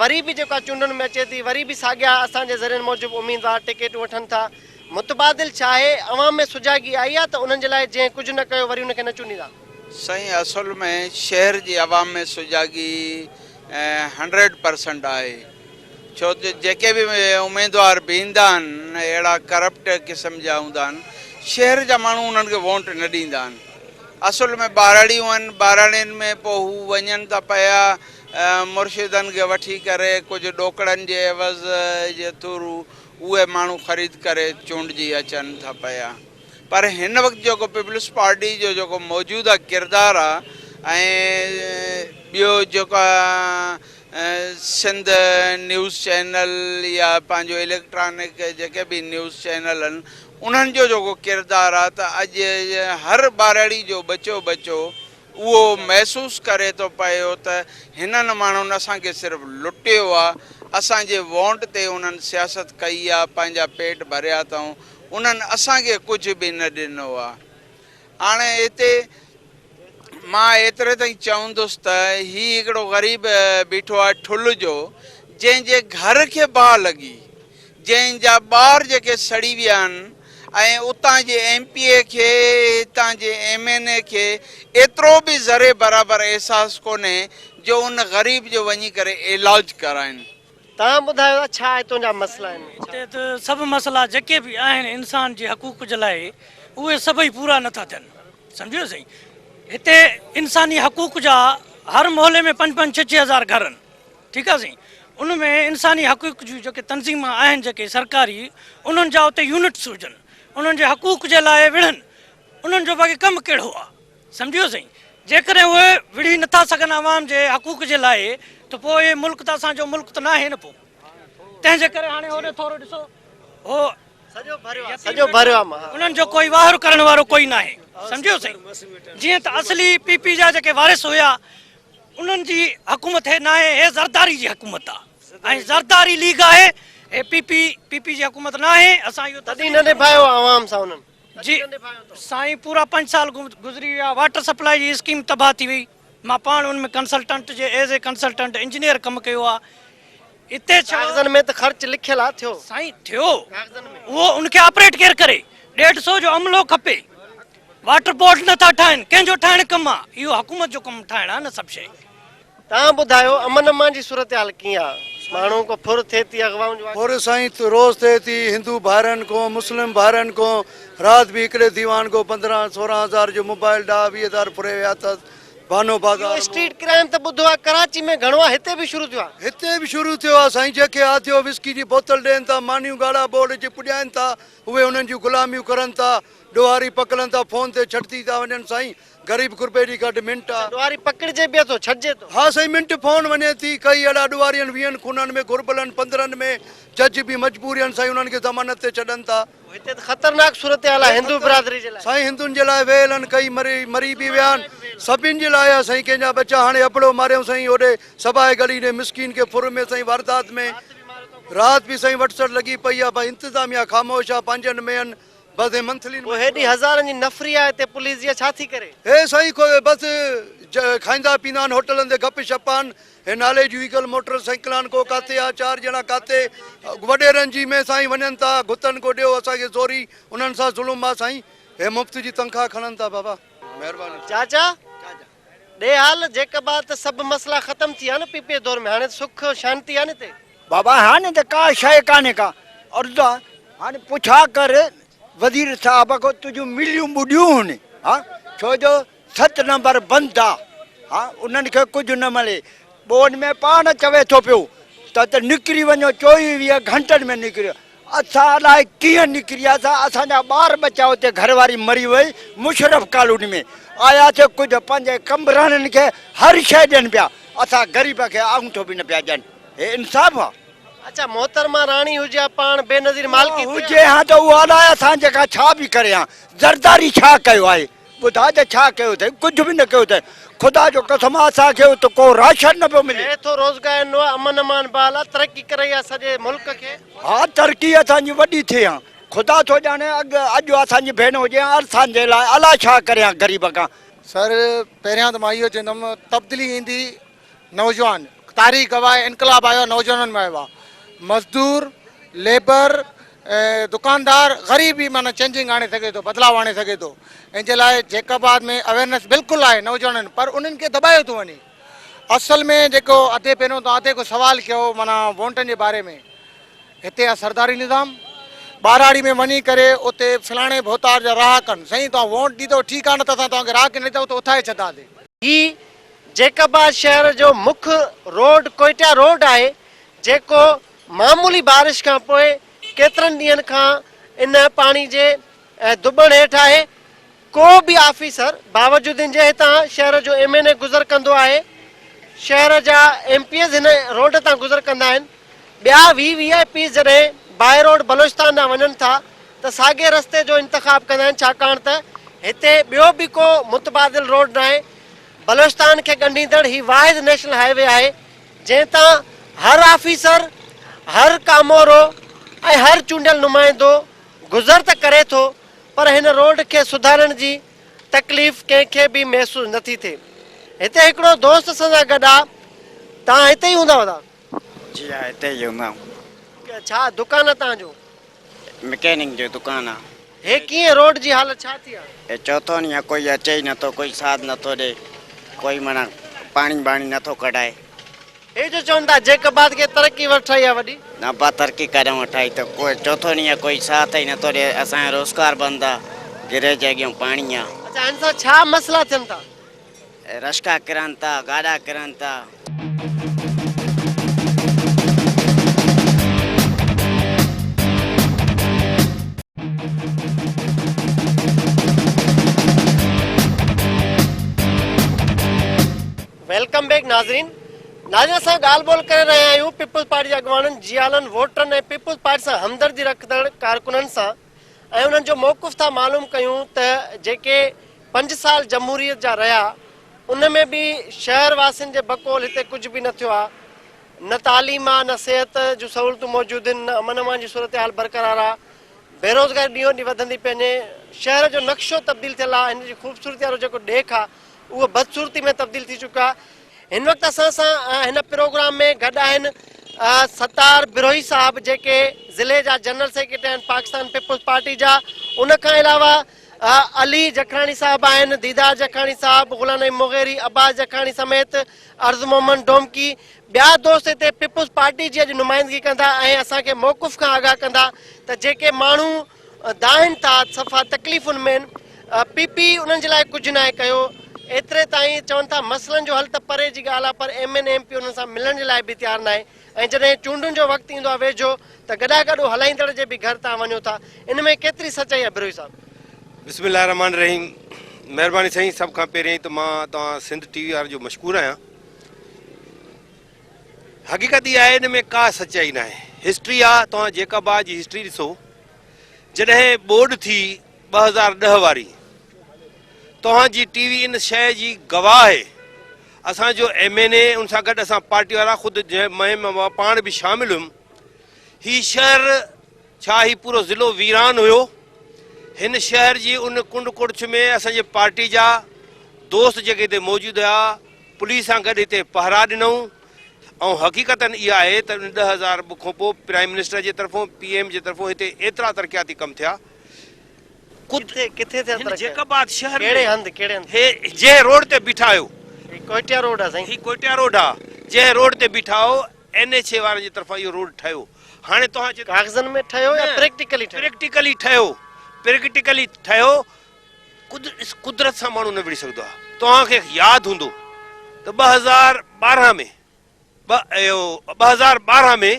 وري به جيڪا چونڊن ۾ اچي ٿي وري به ساڳيا اسان جي ذريعن موجب اميدوار ٽڪيٽون وٺن ٿا متبادل ڇا آهي عوام ۾ سجاڳي آئي آهي ته انهن جي لاء جنهن ڪجهه نه ڪيو وري ان کي نه چونڊيندا. سائين اصل ۾ شهر جي عوام ۾ سجاڳي هنڊريڊ پرسنٽ آهي ڇو ته جيڪي به اميدوار بيهندا آهن اهڙا ڪرپٽ قسم جا هوندا آهن شهر جا ماڻهو انهن کي ووٽ نه ڏيندا آهن اصل ۾ ٻهراڙيون آهن ٻهراڙين ۾ پوء هو وڃن ٿا پيا مرشدن کي وٺي ڪري ڪجهه ڏوڪڙن جي عيوض جي ٿرو اهي ماڻهو خريد ڪري چونڊجي اچن ٿا پيا پر هن وقت جيڪو پيپلز پارٽي جو جيڪو موجوده ڪردار آ ۽ ٻيو جيڪا سنڌ نيوز چينل يا پنهنجو اليڪٽرانڪ جيڪي به نيوز چينل آهن انهن جو جيڪو ڪردار آ ته اڄ هر ٻارڙي جو ٻچو ٻچو اهو محسوس ڪري ٿو پيو ته هنن ماڻهن اسان کي صرف لٽيو آ، اسان جي وونٽ تي انهن سياست ڪئي آ، پنهنجا پيٽ ڀريا اٿئون، انهن اسان کي ڪجهه به نه ڏنو آ. هاڻي هتي مان ايتري تائين چوندس ته هي هڪڙو غريب بيٺو آ ٺل جو، جنهن جي گهر کي باهه لڳي، جنهن جا ٻار جيڪي سڙي ويا آهن ۽ اتان جي ايم پي اي کي هتان جي ايم اين اي کي ايترو به ذري برابر احساس ڪونهي جو ان غريب جو وڃي ڪري علاج ڪرائين. توهان ٻڌايو ته ڇا هتون جا مسئلا آهن؟ هتي ته سڀ مسئلا جيڪي به آهن انسان جي حقوق جي لاء اهي سڀئي پورا نه ٿا ٿين سمجهيو سائين هتي انساني حقوق جا هر محلي ۾ پنج پنج ڇهه ڇهه هزار گهر آهن ٺيڪ آ سائين ان ۾ انساني حقوق جون جيڪي تنظيمان آهن جيڪي سرڪاري انهن جا اتي يونٽس هجن انهن جي حقوق جي لاء وڙهن انهن جو باقي ڪم ڪهڙو آ سمجهيو سائين جيڪڏهن اهي وڙهي نٿا سگهن عوام جي حقوق جي لاء ته پوء اهي ملڪ ته اسان جو ملڪ ته ناهي نه پوء تنهن جي ڪري هاڻي هوڏي ٿورو ڏسو هو سڄو ڀريو آ سڄو ڀريو آ مها. انهن جو ڪوئي واهر ڪرڻ وارو ڪوئي ناهي سمجهيو سائين جيئن ته اصلي پي پي جا جيڪي وارث هيا انهن جي حڪومت هي ناهي هي زرداري جي حڪومت آ ۽ زرداري ليگ آهي هي پي پي پي پي جي حڪومت ناهي اسان اهو تڏهن نه نڀايو عوام سان انهن جي سائين پورا پنج سال گذري ويا واٽر سپلائي جي اسڪيم تباهه ٿي وئي مان پاڻ ان ۾ ڪنسلٽنٽ جي ايز اي ڪنسلٽنٽ انجنيئر ڪم ڪيو آ اتي ڇا ڪاغذن ۾ ته خرچ لکيل آ ٿيو سائين ٿيو اهو ان کي آپريٽ ڪير ڪري ڏيڍ سو جو عملو کپي واٽر بورڊ نه ٿا ٺاهن ڪنهن جو ٺاهڻ ڪم آ اهو حڪومت جو ڪم ٺاهڻ آ نه سڀ شي. توهان ٻڌايو امن امان جي صورتحال ڪيئن آ ماڻهو ڪو ڦر ٿئي ٿي اغوائن جو ڦر سائين روز ٿئي ٿي هندو ڀائرن کون مسلم ڀائرن کون رات به هڪڙي ديوان کون 15 16 هزار جو موبائل ڏهه 20 هزار ڦري ويا اٿس بانو بازار اهو اسٽريٽ ڪرائيم ته ٻڌو آ ڪراچي ۾ گهڻو آ هتي به شروع ٿيو آ. هتي به شروع ٿيو آ سائين جنهن کي آڌيو وسڪي جي بوتل ڏين ٿا مانيون ڳاڙها ٻوڙ جي پڄائين ٿا اهي انهن جون غلاميون ڪرن ٿا ڏوهاري پڪڙن ٿا فون تي ڇڏتي ٿا وڃن سائين غريب غربي جي ڪڍ منٽ آ. اڇا ڏوهاري پڪڙجي به ٿو ڇڏجي ٿو. ها سائين منٽ فون وڃي ٿي ڪئي اهڙا ڏوهاري آهن ويهن خونن ۾ گهربل آهن پندرهن ۾ جج به مجبوري آهن سائين انهن کي ضمانت تي ڇڏن ٿا. هتي ته خطرناڪ صورتحال آهي هندو برادري جي لاء. سائين هندن جي لاء ويل آهن ڪئي مري مري به ويا آهن سڀن جي لاء آهي سائين ڪنهن جا ٻچا هاڻي ابڙو ماريائون سائين هوڏي سڀائي ڳڙهي ڏي مسڪين کي ڦر ۾ سائين واردات ۾ رات به سائين وٺ سٽ لڳي پئي آهي ڀائي انتظاميا خاموش آهي پنهنجن ۾ آهن بس هي منٿلي پوء هيڏي هزارن جي نفري آهي هتي پوليس جي ڇا ٿي ڪري. هي سائين ڪو بس کائيندا پيندا آهن هوٽلن تي گپ شپ آهن هي نالي جون ايگل موٽر سائيڪلان ڪو ڪاٿي آ چار ڄڻا ڪاٿي وڏيرن جي ۾ سائين وڃن ٿا گتن ڪو ڏيو اسان کي زوري انهن سان ظلم آ سائين هي مفت جي تنخواه کڻن ٿا بابا مهرباني. چاچا ڏي حال جيڪب آ ته سڀ مسئلا ختم ٿي ويا نه پي پي دور ۾ هاڻي ته سک شانتي آ نه هتي. بابا هاڻي ته ڪا شيء ڪانهي ڪا عرض آ هاڻي پڇا ڪر وزير صاحب کان تنهنجون مليون ٻڏيون هن ها ڇو جو ست نمبر بند آ ها انهن کي ڪجهه نه ملي ٻون ۾ پاڻ چوي ٿو پيو. ته ته نڪري وڃو چوويهه گهنٽن ۾ نڪري وڃو. اسان الاء ڪيئن نڪري آياسين اسان جا ٻار ٻچا اتي گهر واري مري وئي مشرف ڪالوني ۾ آياسين ڪجهه پنهنجي ڪمبراڻين کي هر شيء ڏين پيا اسان غريب کي آڱوٺو به نه پيا ڏين هي انصاف آ. اڇا محترمه راڻي هجي ها پاڻ بينظير مالڪي ٿئي ها. هجي ها ته اهو الاء اسان جي کان ڇا به ڪري ها زرداري ڇا ڪيو آهي. ٻڌاء ته ڇا ڪيو اٿئي؟ ڪجهه به نه ڪيو اٿئي. خدا جو قسم آ اسان کي ات ڪو راشن نه پيو ملي. چئي ٿو روزگار ڏنو آ، امن امان بحال آ، ترقي ڪرائي آ سڄي ملڪ کي. ها ترقي اسان جي وڏي ٿئي ها. خدا ٿو ڄاڻي اڳ اڄ اسان جي ڀيڻ هجي ها اسان جي لاء الاء ڇا ڪري ها غريب کان. سر پهريان ته مان اهو چوندم تبديلي ايندي نوجوان تاريخ گواهه آهي انقلاب آيو آهي نوجوانن ۾ آيو آهي مزدور ليبر ۽ دڪاندار غريب ئي معنيٰ چينجنگ آڻي سگهي ٿو بدلاء آڻي سگهي ٿو ان جي لاء جيڪب آباد ۾ اويرنس بلڪل آهي نوجوانن پر انهن کي دٻايو ٿو وڃي اصل ۾ جيڪو ادي پهريون توهان ادي کو سوال ڪيو معنيٰ وونٽن جي باري ۾ هتي آ سرداري نظام ٻهراڙي ۾ وڃي ڪري اتي فلاڻي ڀوتار جا راهه ڪن سائين توهان وونٽ ڏيندو ٺيڪ آ نه ته اسان توهان کي راهه ڪي نه ڏيندا اتي اٿائي ڇڏنداسين. هي جيڪب آباد شهر جو مک روڊ ڪوئيٽا روڊ آهي جيڪو معمولي بارش کان پوء ڪيترن ڏينهن کان ان پاڻي جي ڌٻڻ هيٺ آهي ڪو به آفيسر باوجود ان جي هتان شهر جو ايم اين اي گذر ڪندو آهي شهر جا ايم پي ايز هن روڊ تان گذر ڪندا آهن ٻيا وي وي آء پيز جڏهن باء روڊ بلوچستان ڏانهن وڃن ٿا ته ساڳئي رستي جو انتخاب ڪندا آهن ڇاڪاڻ ته هتي ٻيو به ڪو متبادل روڊ ناهي بلوچستان کي ڳنڍيندڙ هي واحد نيشنل هاء وي آهي جنهن تان هر آفيسر، هر ڪامورو ۽ هر چونڊيل نمائندو گذر ته ڪري ٿو پر هن روڊ کي سڌارڻ جي تڪليف ڪنهن کي به محسوس نٿي ٿئي. هتي هڪڙو دوست اسان سان گڏ آ. توهان هتي ئي هوندا هوندا؟ جي ها هتي ئي هوندا آهيون. ڇا دڪان آ توهان جو؟ مڪينڪ جو دڪان آ. هي ڪيئن روڊ جي حالت ڇا ٿي آ؟ هي چوٿون ڏينهن آ ڪوئي اچي ئي نٿو ڪوئي ساٿ نٿو ڏي ڪوئي معنيٰ پاڻي ٻاڻي نٿو ڪڍائي. هي جو چون ٿا جيڪب آباد کي ترقي وٺرائي آ وڏي. نه ابا ترقي ڪڏهن وٺائي ته ڪوئي چوٿون ڏينهن آ ڪوئي ساٿ ئي نٿو ڏي اسان جو روزگار بند آ گريج جي اڳيان پاڻي آ. اڇا هن سان ڇا مسئلا ٿين ٿا؟ رشڪا ڪرن ٿا گاڏا ڪرن ٿا. Welcome back ناظرين ناظرين اسان ڳالهه ٻولهه ڪري رهيا آهيون پيپلز پارٽي جي اڳواڻن جيالن ووٽرن ۽ پيپلز پارٽي سان همدردي رکندڙ ڪارڪنن سان ۽ انهن جو موقف ٿا معلوم ڪيون ته جيڪي پنج سال جمهوريت جا رهيا ان ۾ به شهر واسين جي بقول هتي ڪجهه به نه ٿيو آهي نه تعليم آهي نه صحت جون سهولتون موجود آهن نه امن امان جي صورتحال برقرار آهي بيروزگاري ڏينهون ڏينهن وڌندي پئي وڃي شهر جو نقشو تبديل ٿيل آهي هن جي خوبصورتي وارو جيڪو ڏيک آهي اهو بدصورتي ۾ تبديل ٿي چڪو آهي هن وقت اسان سان هن پروگرام ۾ گڏ آهن ستار بروهي صاحب جيڪي ضلعي جا جنرل سيڪريٽري آهن پاڪستان پيپلز پارٽي جا ان کان علاوه علي جکراڻي صاحب آهن ديدار جکراڻي صاحب غلام نبي مغيري عباس جکراڻي سميت عرض محمد ڊومڪي ٻيا دوست هتي پيپلز پارٽي جي اڄ نمائندگي ڪندا ۽ اسان کي موقف کان آگاهه ڪندا ته جيڪي ماڻهو دانهن ٿا صفا تڪليفن ۾ آهن پي پي انهن جي لاء ڪجهه ناهي ڪيو ايتري تائين چون ٿا مسئلن جو حل ته پري جي ڳالهه آهي پر ايم اين ايم پي انهن سان ملڻ جي لاء به تيار ناهي ۽ جڏهن چونڊن جو وقت ايندو آهي ويجهو ته گڏا گڏ هلائيندڙ جي به گهر تان وڃو ٿا ان ۾ ڪيتري سچائي آهي بروهي صاحب. بسم الله الرحمٰن الرحيم مهرباني سائين سڀ کان پهريائين ته مان توهان سنڌ ٽي وي وارن جو مشڪور آهيان حقيقت اها آهي ان ۾ ڪا سچائي ناهي هسٽري آ توهان جيڪب آباد جي هسٽري ڏسو جڏهن ٻوڏ ٿي 2010 واري توهان جي ٽي وي ان شيء جي گواهه آهي اسان جو ايم اين اي ان سان گڏ اسان پارٽي وارا خود جنهن مهم ۾ مان پاڻ به شامل هيم هي شهر ڇا هي پورو ضلعو ويران هيو هن شهر جي ان ڪنڊ ڪڙڇ ۾ اسان جي پارٽي جا دوست جيڪي هتي موجود هيا پوليس سان گڏ هتي پهرا ڏنائون ۽ حقيقتن اها آهي ته ان 10000 کان پوء پرائم منسٽر جي طرفون پي ايم جي طرفون هتي ايترا ترقياتي ڪم ٿيا ڪٿي ڪٿي ٿيا هن ترقيات؟ جيڪب آباد شهر ۾ ڪهڙي هنڌ ڪهڙي هنڌ؟ هي جنهن روڊ تي بيٺا آهيو هي ڪوئٽيا روڊ آ سائين. هي ڪوئٽيا روڊ آ جنهن روڊ تي بيٺا آهيو اين ايڇ اي وارن جي طرفان اهو روڊ ٺهيو هاڻي توهان چئي ڪاغذن ۾ ٺهيو يا نه پريڪٽيڪلي ٺهيو؟ پريڪٽيڪلي ٺهيو پريڪٽيڪلي ٺهيو قدرت سان ماڻهو نه وڙهي سگهندو آهي. توهان کي ياد هوندو ته 2012 ۾ 2012 ۾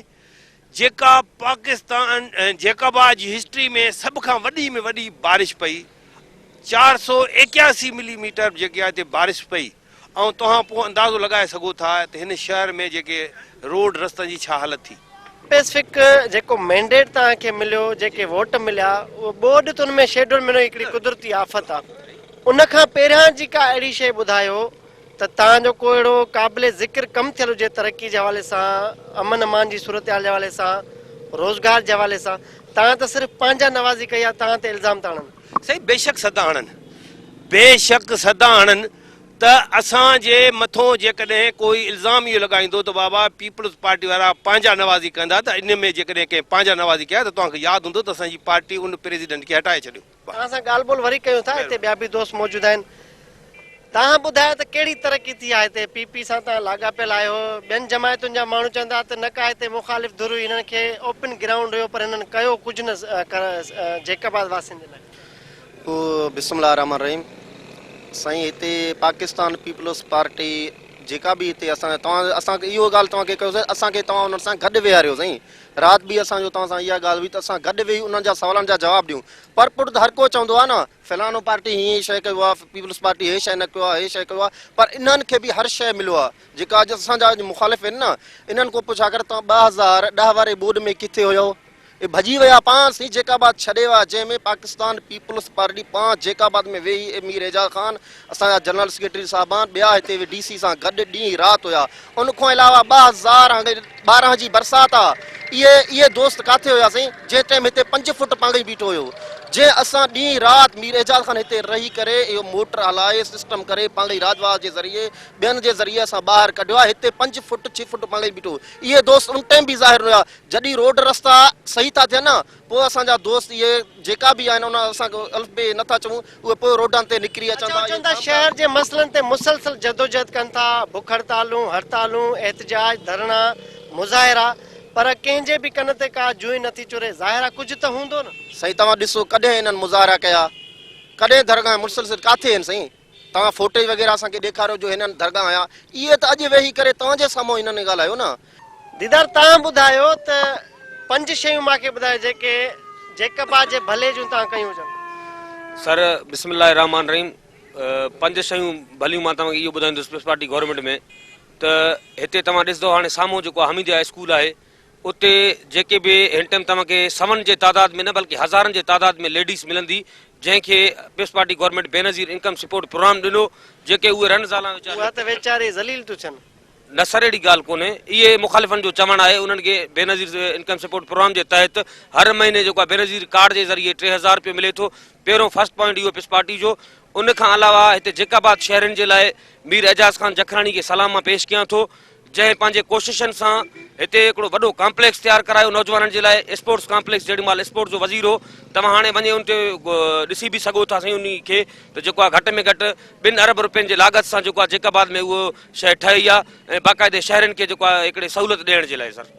جيڪا پاڪستان جيڪب آباد جي هسٽري ۾ سڀ کان وڏي ۾ وڏي بارش پئي 481 ملي ميٽر جيڪي آهي هتي بارش پئي ۽ توهان پوء اندازو لڳائي سگهو ٿا ته هن شهر ۾ جيڪي روڊ رستن جي ڇا حالت ٿي. اسپيسفڪ جيڪو مينڊيٽ توهان کي مليو جيڪي ووٽ مليا اهو ٻوڏ ته ان ۾ شيڊول ۾ نه هڪڙي قدرتي آفت آ ان کان پهريان جي ڪا اهڙي شيء ٻڌايو ته توهان جو ڪو اهڙو قابل ذڪر ڪم ٿيل هجي ترقي جي حوالي سان، امن امان جي صورتحال جي حوالي سان، روزگار جي حوالي سان، توهان ته صرف پنهنجا نوازي ڪئي آهي، توهان تي الزام ٿا هڻن. سائين بيشڪ سدا هڻن، بيشڪ سدا هڻن ته اسان جي مٿون جيڪڏهن ڪوئي الزام اهو لڳائيندو ته بابا پيپلز پارٽي وارا پنهنجا نوازي ڪندا ته ان ۾ جيڪڏهن ڪنهن پنهنجا نوازي ڪيا ته توهان کي ياد هوندو ته اسان جي پارٽي ان پريزيڊنٽ کي هٽائي ڇڏيو. توهان سان ڳالهه ٻولهه وري ڪيون ٿا هتي ٻيا به دوست موجود آهن توهان ٻڌايو ته ڪهڙي ترقي ٿي آهي هتي پي پي سان توهان لاڳاپيل آهيو ٻين جماعتن جا ماڻهو چون ٿا ته نه ڪا هتي مخالف ڌر هئي هنن کي اوپن گرائونڊ هيو پر هنن ڪيو ڪجهه نه جيڪب آباد واسين جي لاء. بسم الله الرحمن الرحيم سائين هتي پاڪستان پيپلز پارٽي جيڪا به هتي اسان توهان اسان کي اهو ڳالهه توهان کي ڪيو سائين اسان کي توهان انهن سان گڏ ويهاريو سائين رات به اسان جو توهان سان اها ڳالهه هئي ته اسان گڏ ويهي انهن جا سوالن جا جواب ڏيون پر پٽ ته هر ڪو چوندو آهي نه فلاڻو پارٽي هيئن شيء ڪيو آهي پيپلز پارٽي هي شيء نه ڪيو آهي هي شيء ڪيو آهي پر انهن کي به هر شيء مليو آهي جيڪا اڄ اسان جا اڄ مخالف آهن نه انهن کان پڇا ڪر توهان 2010 واري ٻوڏ ۾ ڪٿي هيو اهي ڀڄي ويا پاڻ سين جيڪب آباد ڇڏي ويا جنهن ۾ پاڪستان پيپلز پارٽي پاڻ جيڪب آباد ۾ ويهي مير اعجاز خان اسان جا جنرل سيڪريٽري صاحبان ٻيا هتي ڊي سي سان گڏ ڏينهن رات هيا ان کان علاوه 2012 جي برسات آ اهي اهي دوست ڪاٿي هيا سائين جنهن ٽائيم هتي 5 فوٽ پاڻي بيٺو هيو جنهن اسان ڏينهن رات مير اعجاز خان هتي رهي ڪري اهو موٽر هلائي سسٽم ڪري پاڻي راجواهه جي ذريعي ٻين جي ذريعي اسان ٻاهر ڪڍيو آ هتي 5 فوٽ 6 فوٽ پاڻي بيٺو اهي دوست ان ٽائيم به ظاهر نه هيا جڏهن روڊ رستا صحيح ٿا ٿين نه پوء اسان جا دوست اهي جيڪا به آهن ان اسان کي الف بي نٿا چئون اهي پوء روڊن تي نڪري اچن ٿا. اچا چون ٿا شهر جي مسئلن تي مسلسل جدوجهد ڪن ٿا، بک هڙتالون، هڙتالون، احتجاج، ڌرڻا، مظاهرا پر ڪنهن جي به ڪن تي ڪا جونء نٿي چري، ظاهر آ ڪجهه ته هوندو نه. سائين توهان ڏسو ڪڏهن انهن مظاهرا ڪيا ڪڏهن ڌرڳا مسلسل ڪاٿي آهن سائين توهان فوٽيج وغيره اسان کي ڏيکاريو جو هنن ڌرڳا هنيا اهي ته اڄ ويهي ڪري توهان جي سامهون هنن ڳالهايو نه. ديدار توهان ٻڌايو ته پنج شيون مان کي ٻڌايو جيڪي جيڪب آباد جي ڀلي جون توهان ڪيون هجن. سر بسم الله الرحمٰن الرحيم پنج شيون ڀليون مان توهان کي اهو ٻڌائيندس پيپلز پارٽي گورنمينٽ ۾ ته هتي توهان ڏسندو هاڻي سامهون جيڪو حميديه اسڪول آهي اتي جيڪي به هن ٽائيم توهان کي سون جي تعداد ۾ نه بلڪه هزارن جي تعداد ۾ ليڊيز ملندي جنهن کي peoples party government Benazir income support programme ڏنو جيڪي اهي رن زالان ويچاريون اها ته ويچاري ذليل ٿيون ٿين. نه سر اهڙي ڳالهه ڪونهي اهي مخالفن جو چوڻ آهي انهن کي بينظير انڪم سپورٽ پروگرام جي تحت هر مهيني جيڪو آهي بينظير ڪارڊ جي ذريعي 3000 رپيو ملي ٿو پهريون فرسٽ پوائنٽ اهو پيپلز پارٽي جو ان کان علاوه هتي جيڪب آباد شهرين جي لاء مير اعجاز خان جکراڻي کي سلام مان پيش ڪيان ٿو جنهن پنهنجي ڪوششن سان هتي هڪڙو وڏو ڪامپليڪس تيار ڪرايو نوجوانن جي لاء اسپورٽس ڪامپليڪس جهڙي مهل اسپورٽس جو وزير هو توهان هاڻي وڃي ان تي ڏسي به سگهو ٿا سائين انهي کي ته جيڪو آهي گهٽ ۾ گهٽ ٻن ارب روپين جي لاڳت سان جيڪو آهي جيڪب آباد ۾ اهو شيء ٺهي آهي ۽ باقاعدي شهرين کي جيڪو آهي هڪڙي سهولت ڏيڻ جي لاء سر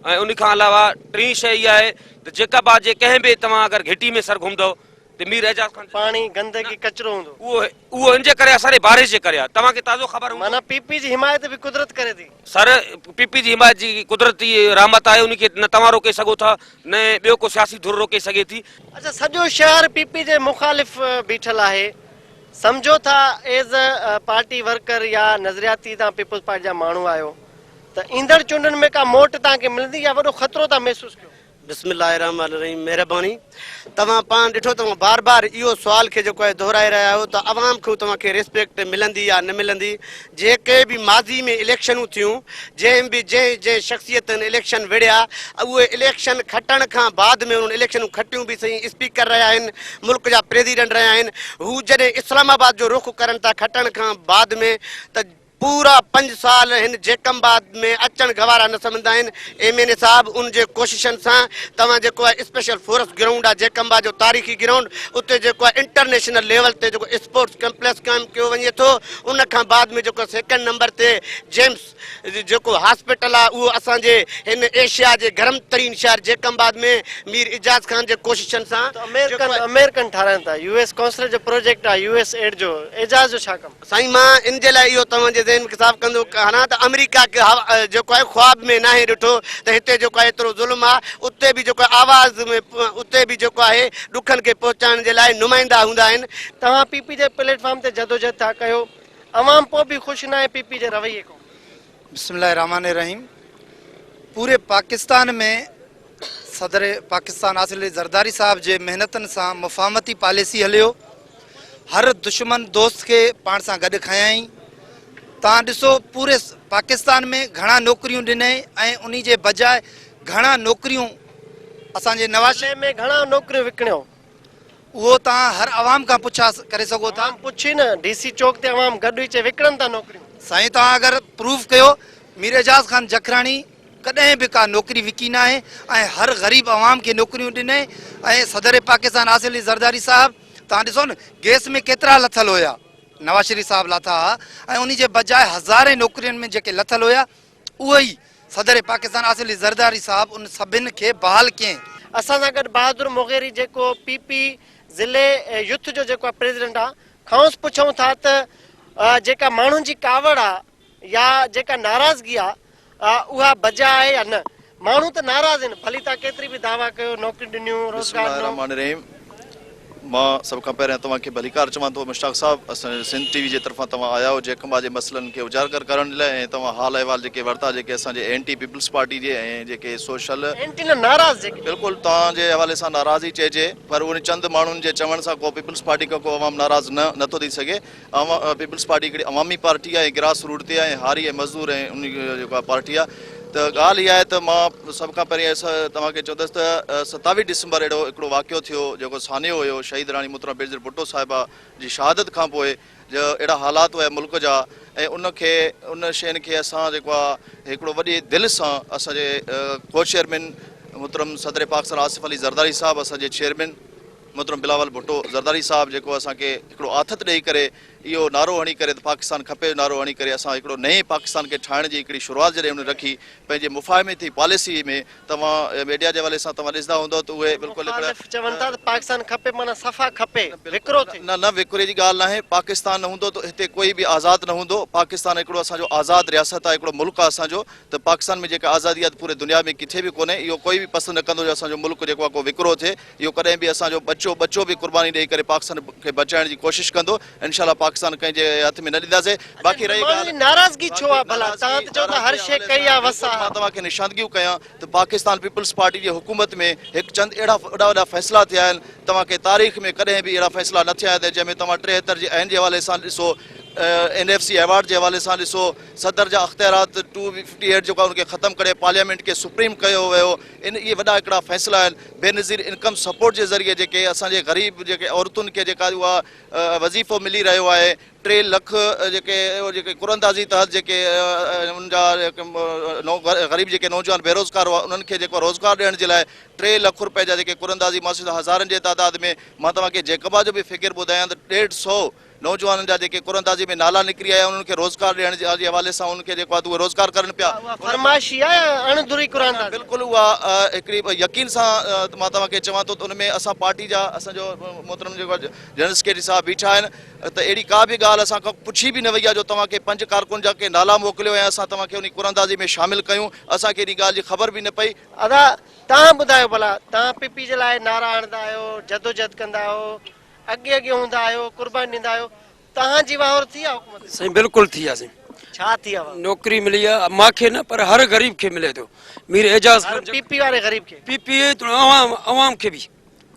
۽ ان کان علاوه ٽين شيء اها آهي ته جيڪب آباد جي ڪنهن به توهان اگر گهٽي ۾ سر گهمندؤ ته مير اعجاز خان پاڻي گندگي ڪچرو هوندو. اهو اهو ان جي ڪري آهي سر بارش جي ڪري آهي توهان کي تازو خبر هوندو. معنيٰ پي پي جي حمايت به قدرت ڪري ٿي. سر پي پي جي حمايت جي قدرتي رحمت آهي ان کي نه توهان روڪي سگهو ٿا نه ٻيو ڪو سياسي ڌر روڪي سگهي ٿي. اڇا سڄو شهر پي پي جي مخالف بيٺل آهي سمجهو ٿا ايز پارٽي ورڪر يا نظرياتي توهان پيپلز پارٽي جا ماڻهو آهيو ته ايندڙ چونڊن ۾ ڪا موٽ توهان کي ملندي يا وڏو خطرو توهان محسوس ڪيو. بسم الله الرحمٰن الرحيم مهرباني توهان پاڻ ڏٺو توهان بار بار اهو سوال کي جيڪو آهي دهرائي رهيا آهيو ته عوام کان توهان کي ريسپيڪٽ ملندي يا نه ملندي جيڪي به ماضي ۾ اليڪشنون ٿيون جنهن به جنهن جنهن شخصيتن اليڪشن وڙهيا اهي اليڪشن کٽڻ کان بعد ۾ انهن اليڪشنون کٽيون به سهي اسپيڪر رهيا آهن ملڪ جا پريزيڊنٽ رهيا آهن هو جڏهن اسلام آباد جو رخ ڪرن ٿا کٽڻ کان بعد ۾ ته پورا پنج سال هن جيڪب آباد ۾ اچڻ گوارا نه سمجهندا آهن، ايم اين اي صاحب ان جي ڪوششن سان توهان جيڪو آهي اسپيشل فورس گرائونڊ آهي جيڪب آباد جو تاريخي گرائونڊ اتي جيڪو آهي انٽرنيشنل ليول تي جيڪو اسپورٽس ڪمپليڪس قائم ڪيو وڃي ٿو ان کان بعد ۾ جيڪو سيڪنڊ نمبر تي جيمس جيڪو هاسپيٽل آهي اهو اسان جي هن ايشيا جي گرم ترين شهر جيڪب آباد ۾ مير اعجاز خان جي ڪوششن سان ته اميرڪن اميرڪن ٺاراهن ٿا يو ايس ڪونسلر جو پروجيڪٽ آهي يو ايس ايڊ جو اعجاز جو ڇا ڪم. سائين مان ان جي لاء اهو توهان جي ذهن. ذهن کي صاف ڪندو هلان ته آمريڪا کي جيڪو آهي خواب ۾ ناهي ڏٺو ته هتي جيڪو آهي ايترو ظلم آهي اتي به جيڪو آواز ۾ اتي به جيڪو آهي ڏکن کي پهچائڻ جي لاء نمائندا هوندا آهن. توهان پي پي جي پليٽ فارم تي جدوجهد ٿا ڪيو، عوام پوء به خوش ناهي پي پي جي رويي کان. بسم الله الرحمٰن الرحيم پوري پاڪستان ۾ صدر پاڪستان آصف علي زرداري صاحب جي محنتن سان مفاهمتي پاليسي هليو هر دشمن دوست کي پاڻ سان گڏ کنيائين تان ڏسو پوري پاڪستان ۾ گهڻا نوڪريون ڏنائين ۽ انهي جي بجاء گهڻا نوڪريون اسان جي نواز ضلعي ۾ گهڻا نوڪريون وڪڻيو. اهو تان هر عوام کان پڇا ڪري سگهو ٿا. عوام پڇي نه ڊي سي چوڪ تي عوام گڏ هئي چئي وڪڻن ٿا نوڪريون. سائين توهان اگر پروف ڪيو مير اعجاز خان جکراڻي ڪڏهن به ڪا نوڪري وڪي ناهي ۽ هر غريب عوام کي نوڪريون ڏنائين ۽ صدر پاڪستان آصف علي زرداري صاحب توهان ڏسو نه گئس ۾ ڪيترا لٿل هيا نواز شريف صاحب لاٿا ها ۽ انهي جي بجاء هزارين نوڪرين ۾ جيڪي لٿل هيا اهي ئي صدر پاڪستان آصف علي زرداري صاحب ان سڀن کي بحال ڪيائين. اسان سان گڏ بهادر مغيري جيڪو پي پي ضلعي يوٿ جو جيڪو آهي پريزيڊنٽ آهي کانئس پڇون ٿا ته جيڪا ماڻهن جي ڪاوڙ آهي يا جيڪا ناراضگي آ اها بجا آهي يا نه؟ ماڻهو ته ناراض آهن ڀلي توهان ڪيتري به دعويٰ ڪيو نوڪريون ڏنيون بسم روزگار الله ڏنو. الرحمٰن الرحيم مان سڀ کان پهريان توهان کي ڀليڪار چوان ٿو مشتاق صاحب اسان جي سنڌ ٽي وي جي طرفان توهان آيا آهيو جيڪب آباد جي مسئلن کي اجاگر ڪرڻ جي لاء ۽ توهان حال احوال جيڪي ورتا جيڪي اسان جي اينٽي پيپلز پارٽي جي ۽ جيڪي سوشل اينٽي نه ناراض جيڪي. بلڪل توهان جي حوالي سان ناراض ئي چئجي پر ان چند ماڻهن جي چوڻ سان ڪو پيپلز پارٽي کان ڪو عوام ناراض نه نٿو ٿي سگهي پيپلز پارٽي هڪڙي عوامي پارٽي آهي ۽ گراس روٽ تي آهي ۽ هاري ۽ مزدور ۽ ان جي جيڪا پارٽي آهي ته ڳالهه اها آهي ته مان سڀ کان پهرين توهان کي چوندس ته 27 ڊسمبر اهڙو هڪڙو واقعو ٿيو جيڪو سانحو هيو شهيد راڻي محترمه بينظير ڀٽو صاحبه جي شهادت کان پوء جو اهڙا حالات هيا ملڪ جا ۽ ان کي ان شين کي اسان جيڪو آهي هڪڙو وڏي دل سان اسان جي ڪو چيئرمين محترم صدر پاڪستان آصف علي زرداري صاحب اسان جي چيئرمين محترم بلاول ڀٽو زرداري صاحب جيڪو اسان کي هڪڙو آٿت ڏئي ڪري اهو نعرو هڻي ڪري ته پاڪستان کپي جو نعرو هڻي ڪري اسان هڪڙو نئين پاڪستان کي ٺاهڻ جي هڪڙي شروعات جڏهن هن رکي پنهنجي مفاهمتي پاليسي ۾ توهان ميڊيا جي حوالي سان توهان ڏسندا هوندؤ ته اهي بلڪل هڪڙا مخالف چون ٿا ته پاڪستان کپي معنيٰ صفا کپي وڪرو ٿئي. نه نه وڪري جي ڳالهه ناهي پاڪستان نه هوندو ته هتي ڪوئي به آزاد نه هوندو پاڪستان هڪڙو اسان جو آزاد رياست آهي هڪڙو ملڪ آهي اسان جو ته پاڪستان ۾ جيڪا آزادي آهي ته پوري دنيا ۾ ڪٿي به ڪونهي اهو ڪوئي به پسند نه ڪندو جو اسان جو ملڪ جيڪو آهي ڪو وڪرو ٿئي اهو ڪڏهن به اسان جو ٻچو ٻچو به قرباني ڏئي ڪري پاڪستان کي بچائڻ جي ڪوشش ڪندو انشاء الله پاڪستان ڪنهن جي هٿ ۾ نه ڏينداسين باقي رهي ماڻهن جي ڳالهه ناراضگي ڇو آهي ڀلا توهان ته چئو ٿا هر شيء ڪئي آهي وس آهي. مان توهان کي نشاندگيون ڪيان ته پاڪستان پيپلز پارٽي جي حڪومت ۾ هڪ چند اهڙا وڏا وڏا فيصلا ٿيا آهن توهان کي تاريخ ۾ ڪڏهن به اهڙا فيصلا نه ٿيا آهن جنهن ۾ توهان 73 جي آئين جي حوالي سان ڏسو اين ايف سي ايوارڊ جي حوالي سان ڏسو صدر جا اختيارات 258 جيڪو آهي ان کي ختم ڪري پارليامينٽ کي سپريم ڪيو ويو ان اهي وڏا هڪڙا فيصلا آهن بينظير انڪم سپورٽ جي ذريعي جيڪي اسان جي غريب جيڪي عورتن کي جيڪا اها وظيفو ملي رهيو آهي 3 لک جيڪي جيڪي قراندازي تحت جيڪي ان جا غريب جيڪي نوجوان بيروزگار هئا انهن کي جيڪو روزگار ڏيڻ جي لاء 3 لک روپيه جا جيڪي قراندازي مؤسسا هزارن جي تعداد ۾ مان توهان کي جيڪب جو به فگر ٻڌايان ته ڏيڍ سئو نوجوانن جا جيڪي قراندازي ۾ نالا نڪري آيا انهن کي روزگار ڏيڻ جي حوالي سان انهن کي جيڪو آهي اهي روزگار ڪرن پيا. اها فرمائشي آهي يا اڻ ڌري قراندازي؟ بلڪل اها هڪڙي يقين سان مان توهان کي چوان ٿو ته ان ۾ اسان پارٽي جا اسان جو محترم جيڪو جنرل سيڪريٽري صاحب بيٺا آهن ته اهڙي ڪا به ڳالهه اسان کان پڇي به نه وئي آهي جو توهان کي پنج ڪارڪن جا ڪي نالا موڪليو ۽ اسان توهان کي انهي قراندازي ۾ شامل ڪيون اسان کي انهي ڳالهه جي خبر به نه پئي. ادا توهان ٻڌايو ڀلا توهان پي پي جي لاء نعرا هڻندا آهيو جدوجهد ڪندا آهيو اڳي اڳي هوندا آهيو قرباني ڏيندا آهيو توهان جي واهر ٿي آ حڪومت سائين بلڪل ٿي آ سائين. ڇا ٿي آ واهر؟ نوڪري ملي آ مان کي نه پر هر غريب کي ملي ٿو مير اعجاز خان هر پي پي واري غريب کي. پي پي توڻي عوام عوام کي به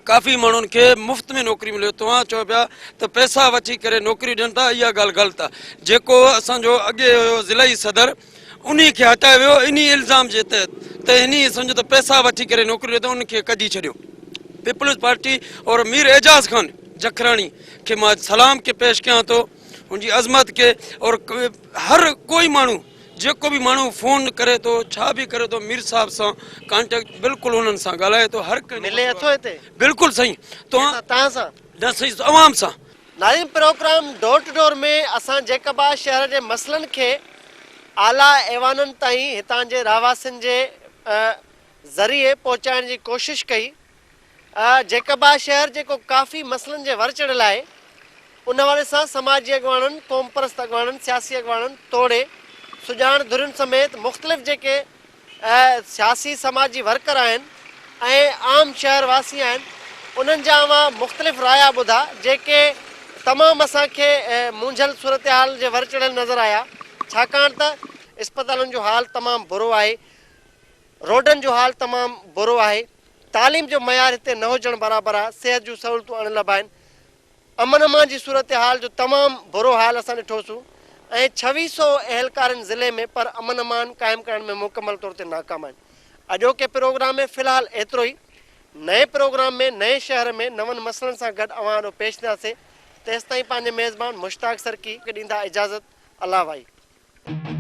ڪافي ماڻهن کي مفت ۾ نوڪري ملي توهان چئو پيا ته پئسا وٺي ڪري نوڪري ڏين ٿا اها ڳالهه غلط آ جيڪو اسان جو اڳي هيو ضلعي صدر انهي کي هٽايو ويو انهي الزام جي تحت ته انهي سمجهو ته پئسا وٺي ڪري نوڪري ڏي ته ان کي ڪڍي ڇڏيو پيپلز پارٽي اور مير اعجاز خان جکراڻي کي مان سلام کي پيش ڪيان ٿو ان جي عظمت کي اور هر ڪوئي ماڻهو جيڪو به ماڻهو فون ڪري ٿو ڇا به ڪري ٿو مير صاحب سان ڪانٽيڪٽ بلڪل انهن سان ڳالهائي ٿو هر ڪنهن ملي اٿو هتي بلڪل سائين توهان سان نه سائين عوام سان. ناظرين پروگرام ڊور ٽو ڊور ۾ اسان جيڪب آباد شهر جي مسئلن کي اعليٰ ايوانن تائين هتان جي رهواسين جي ذريعي پهچائڻ جي ڪوشش ڪئي. جيڪب آباد شهر جيڪو ڪافي مسئلن جي ور چڙهيل آهي. ان حوالي سان سماجي اڳواڻن، قومپرست اڳواڻن، سياسي اڳواڻن توڙي سڄاڻ ڌرين سميت مختلف جيڪي سياسي سماجي ورڪر آهن ۽ عام شهر واسي آهن انهن جا اوهان مختلف رايا ٻڌا جيڪي تمام اسان کي مونجهيل صورتحال جي ور چڙهيل نظر آيا ڇاڪاڻ ته اسپتالن جو حال تمام برو آهي روڊن جو حال تمام برو آهي تعليم جو معيار هتي نه هجڻ برابر آهي صحت جون سهولتون اڻلڀ آهن امن امان جي صورتحال جو تمام برو حال اسان ڏٺوسون ۽ ڇويهه سئو اهلڪارن ضلعي ۾ پر امن امان قائم ڪرڻ ۾ مڪمل طور تي ناڪام آهن. اڄوڪي پروگرام ۾ في الحال ايترو ئي. نئين پروگرام ۾ نئين شهر ۾ نون مسئلن سان گڏ اوهان آڏو پيش ٿينداسين. تيستائين پنهنجي ميزبان مشتاق سرڪي کي ڏيندا اجازت. الله وائي.